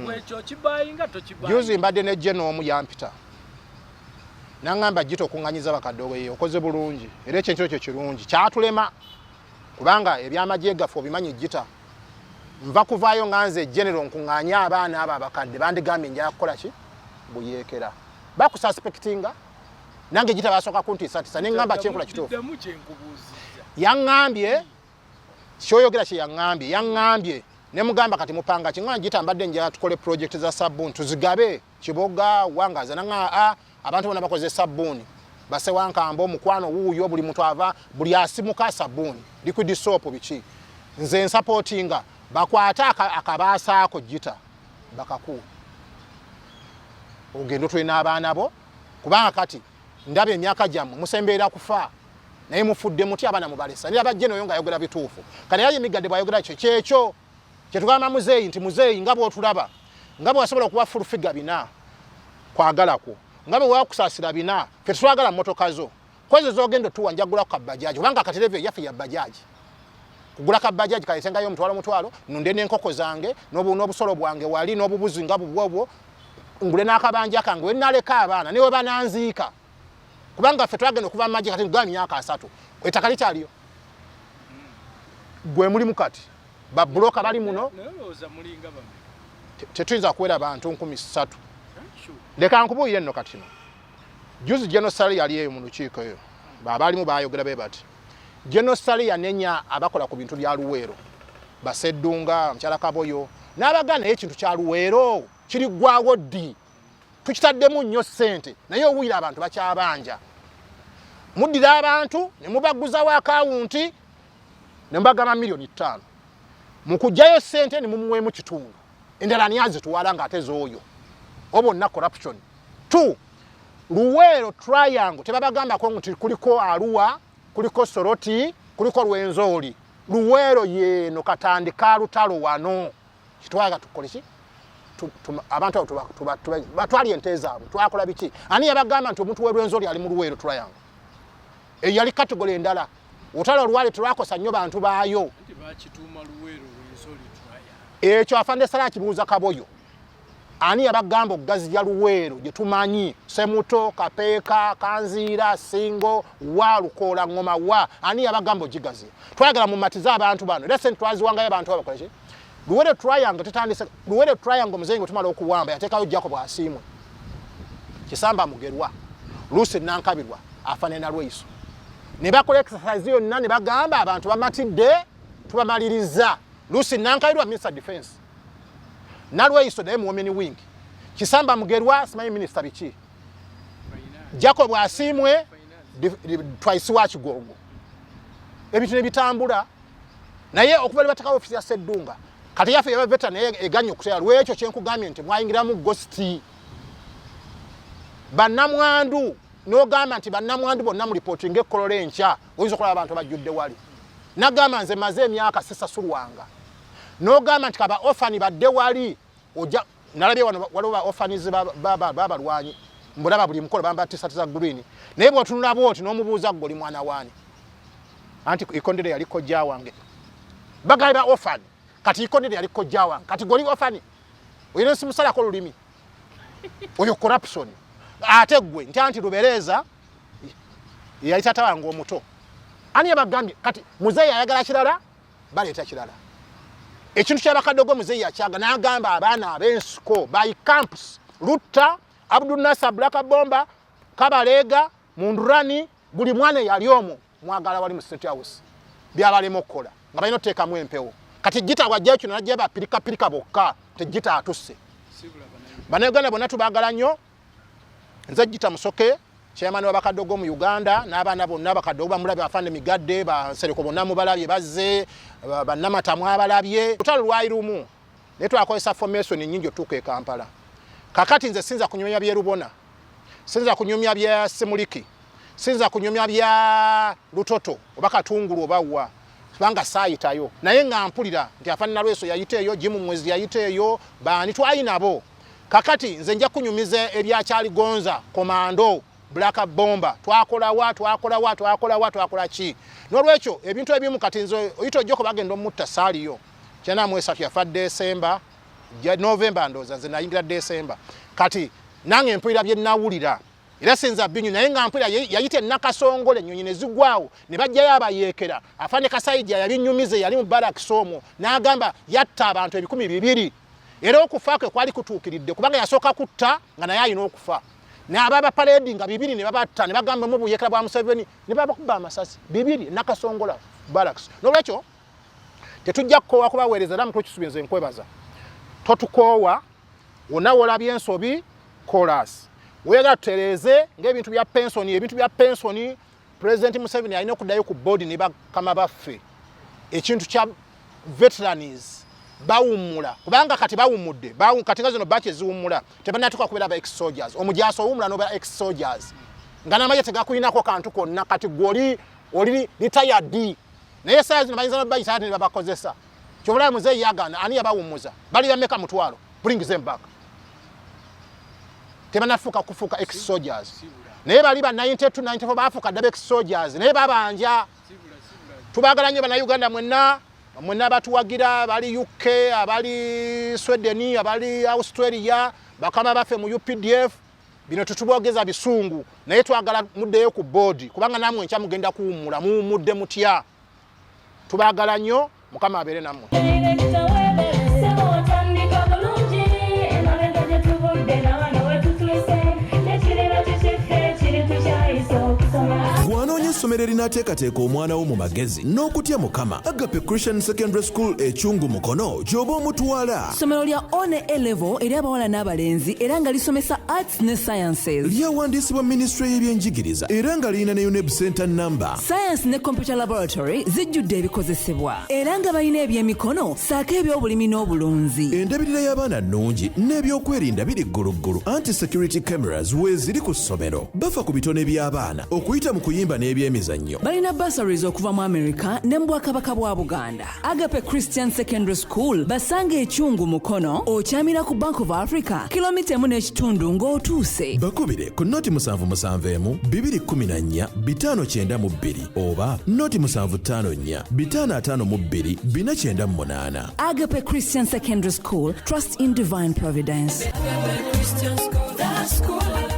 bwekyo kibayinga tokibayinga? Juzi mbadde ne General omu, yampita naŋŋamba, "Gita okuŋŋanyiza bakadde ye okoze bulungi, era ekyenkiro kyo kirungi kyatulema, kubanga ebyamagye gaffe obimanyi. Gita nva kuvaayo nga nze general nkuŋŋaanye abaana abo abakadde, bandigambye njala kukola ki? Buyeekera, bakususpectinga." Nange Gita basooka kuntiisatiisa, neŋŋamba kyenkola kituufu. Ddamu kyenkubuuzizza. Yaŋŋambye kyoyogera kye yaŋŋambye, yaŋŋambye ne mugamba kati mupanga ki? Ŋŋamba Gita mbadde njala tukole project za sabbuuni tuzigabe Kiboga wangaza. Naŋŋamba a abantu bonna bakoze sabbuuni, basewankambo omukwano wuuyo, buli muntu ava, buli asimuka sabbuuni, liquid soap, biki. Nze nsupportinga bakwate akabaasaako Gita bakakuwa ogenda otule n'abaana bo, kubanga kati ndaba emyaka gyammwe musembeera kufa, naye mufudde muti abaana mubalesa. Niraba jenoyo ng'ayogera bituufu. Kati era Migadde bw'ayogera kyo kyekyo kyetugamba muzeeyi nti muzeeyi, nga bw'otulaba, nga bwe wasobola okuwa full figure bina kwagala kwo, nga bwe wakusaasira bina, ffe tetwagala mmotoka zo, kwezo zogenda otuwa njagula ku kabajaji, kubanga kati level yaffe ya bajaji, kugula kabajaji kaletengayo omutwalo mutwalo, nunde n'enkoko zange n'obusolo bwange wali n'obubuzi nga bubwobwo, ngule n'akabanja kange we naleka abaana ne we bananziika, kubanga ffe twagenda okuva mu magye kati gwa myaka 30, ettaka likyaliyo. Gwe mulimu kati babuloka bali muno. Naye olowooza mulinga bameka? Tetuyinza kuwera bantu 3000. Sure. Leka nkubuulire nno, kati no juzi General Sale yali eyo mu lukiiko eyo, babaalimu bayogera be bati General Sale yanenya abakola ku bintu bya Luweero, Baseddunga, mukyala Kaboyo n'abaganda, naye ekintu kya Luweero kiriggwawo ddi? Tukitaddemu nnyo ssente, naye owulira abantu bakyabanja. Muddira abantu ne mubaguzawo akawunti ne mubagamba 5 miliyoni, mu kuggyayo ssente ne mumuweemu kitundu, endala ani azitwala ng'ate z'oyo obonna? Corruption. Two, Luweero Triangle tebabagambako nti kuliko Arua, kuliko Soroti, kuliko Rwenzori. Luweero yeeno katandika lutalo wano. Kitwaga tukole ki? Abantu abo batwali ente zaabwe, twakola biki? Ani yabagamba nti omuntu w'e Rwenzori ali mu Luweero Triangle? Eyo yali category endala. Olutalo olwali telwakosa nnyo bantu baayo. Anti bakituuma Luweero Rwenzori Triangle. Ekyo afande Sala akibuuza Kaboyo. Ani yabagamba okugaziya Luweero gye tumanyi? Semuto, Kapeeka, Kanziira, Singo, wa Lukoola, Ngoma, wa ani yabagamba ogigaziya? Twayagala mumatize abantu bano, era sente twaziwangayo abantu abakola ki? Luweero Triangle tetandise. Luweero Triangle muzeeyi nga tumala okuwamba yateekayo Jacob Asiimwe, Kisamba Mugerwa, Lucy Nankabirwa, Afane Nalweiso, ne bakola exercise yonna ne bagamba abantu bamatidde, tubamaliriza. Lucy Nankabirwa Minister Defense, Nalweiso naye mu women wing, Kisamba Mugerwa simanyi minister biki, Jacob Asiimwe twice wa Kigongo, ebintu ne bitambula. Naye okuva lwe batekawo ofisi ya Seddunga, kati yaffe yaba veteran, naye eganye okuteera lwekyo kyenkugambye nti mwayingiramu ghost bannamwandu, n'ogamba nti bannamwandu bonna mu ripootinga ekkolola enkya, oyinza okulaba abantu abajjudde wali. Nagamba nze maze emyaka sisasulwanga, n'ogamba nti kaba orphan badde wali ojja nalabye wano waliwo ba orphans babalwanyi mbulaba buli mukolo bamba t-shirt za green, naye bw'otunula bwoti n'omubuuza, "Gwe oli mwana waani?" Anti Ikondere yali kojja wange. Bagabe ba orphan, kati Ikondere yali kojja wange, kati gwe oli orphan oyina nsimusalako olulimi oyo corruption. Ate gwe nti anti Lubereeza yali tata wange omuto. Ani yabagambye? Kati muzeeyi ayagala kirala, baleeta kirala. Ekintu kyabakadogo muzeeyi yakyaga n'agamba abaana ab'ensiko by camps Lutta, Abdunasa, Black Bomba, Kabaleega, Mundurani, buli mwana eyali omwo mwagala wali mu State House. Byabalema okukola nga balina otuteekamu empewo. Kati Gita wajjayo kino, najja bapirikapirika bokka tegita atusse. Bannayuganda bonna tubaagala nnyo. Nze Gita Musoke, chairman w'abakadogo mu Uganda, n'abaana bonna abakadogo bamulabye, Afande Migadde, Bansereko bonna mubalabye bazze, bannamata mwabalabye. Lutalo lwali lumu, naye twakozesa formation nnyingi otuuka e Kampala. Kakati nze sinza kunyumya byerubona, sinza kunyumya bya Simuliki, sinza kunyumya bya Lutoto oba Katungulu oba wa, kubanga saayitayo, naye nga mpulira nti Afande Nalweso yayita eyo, Jimu Mwezi yayita eyo, baani twali nabo. Kakati nze nja kunyumiza ebyakyaligonza komando Black Bomber, twakolawa, twakolawa, twakolawa, twakola ki. N'olwekyo ebintu ebimu kati nze oyita ojjoko bagenda omutta saaliyo 93, yafa Desemba, Novemba ndooza, nze nayingira Desemba. Kati nange mpulira bye nawulira era sinza binyu, naye nga mpulira yayita enakasongole ennyonyi ne zigwawo ne bajjayo abayeekera. Afande Kasaija yabinyumize, yali mu barracks omwo, n'agamba yatta abantu 2000, era okufa kwe kwali kutuukiridde kubanga yasooka kutta nga naye alina okufa n'ababa parade nga bibiri ne babatta ne bagamba mu buyeekera bwa Museveni ne babakuba amasasi bibiri Nakasongola barracks. N'olwekyo tetujja kukoowa kubaweereza, era mukulu Kisubi, nze nkwebaza, totukoowa. Wonna wolabye ensobi, chorus weyagala tutereeze ng'ebintu bya pensoni. Ebintu bya pensoni, President Museveni alina okuddayo ku board ne bakama baffe. Ekintu kya veterans bawummula, kubanga kati bawummudde, kati nga zino batch eziwummula tebanatuuka kubeera ba ex soldiers. Omujaasi owummula nobeera ex soldiers nga n'amagye tegakulinako kantu konna. Kati gwe oli retired, naye saa zino bayinza nobayita ate ne babakozesa. Kyobulaba muzeeyi yagaana. Ani yabawummuza? Bali bameka? Mutwalo. Bring them back. Tebanafuuka kufuuka ex soldiers, naye bali ba 92 94 bafuuka dda ex soldiers, naye babanja. Tubaagala nnyo Bannayuganda mwenna mwenna batuwagira, abali UK, abali Sweden, abali Australia, bakama baffe mu UPDF. Bino tetubogeza bisungu, naye twagala muddeyo ku board, kubanga namwe enkya mugenda kuwummula. Muwummudde mutya? Tubaagala nnyo, Mukama abeere nammwe. Ssebo otandika bulungi, emabega gye tuvudde na wano we tutuuse, nekiriba kikiffe kiri tukyayisa okusoma. Gwanoonya essomero erinaateekateeka omwana wo mu magezi n'okutya Mukama, Agape Christian Secondary School Ekyungu Mukono gy'oba omutwala. Ssomero lya O ne A level eri abawala n'abalenzi, era nga lisomesa arts ne sciences. Lyawandiisibwa minisitule y'ebyenjigiriza era nga lirina ne UNEB center number. Science ne computer laboratory zijjudde ebikozesebwa, era nga balina ebyemikono ssaako ebyobulimi n'obulunzi. Endabirira y'abaana nnungi n'ebyokwerinda biri gguluggulu, anti security cameras weeziri ku ssomero. Bafa ku bitone by'abaana okuyita mu kuyimba n'ebyemikono. ebyemizannyo. Balina bursaries okuva mu America ne mu Bwakabaka bwa Buganda. Agape Christian Secondary School basanga Ekyungu Mukono, okyamira ku Bank of Africa, kilomita 1 n'ekitundu ng'otuuse. Bakubire ku 077 214 592 oba 0754 552 498. Agape Christian Secondary School, trust in divine providence. Christian school, the school.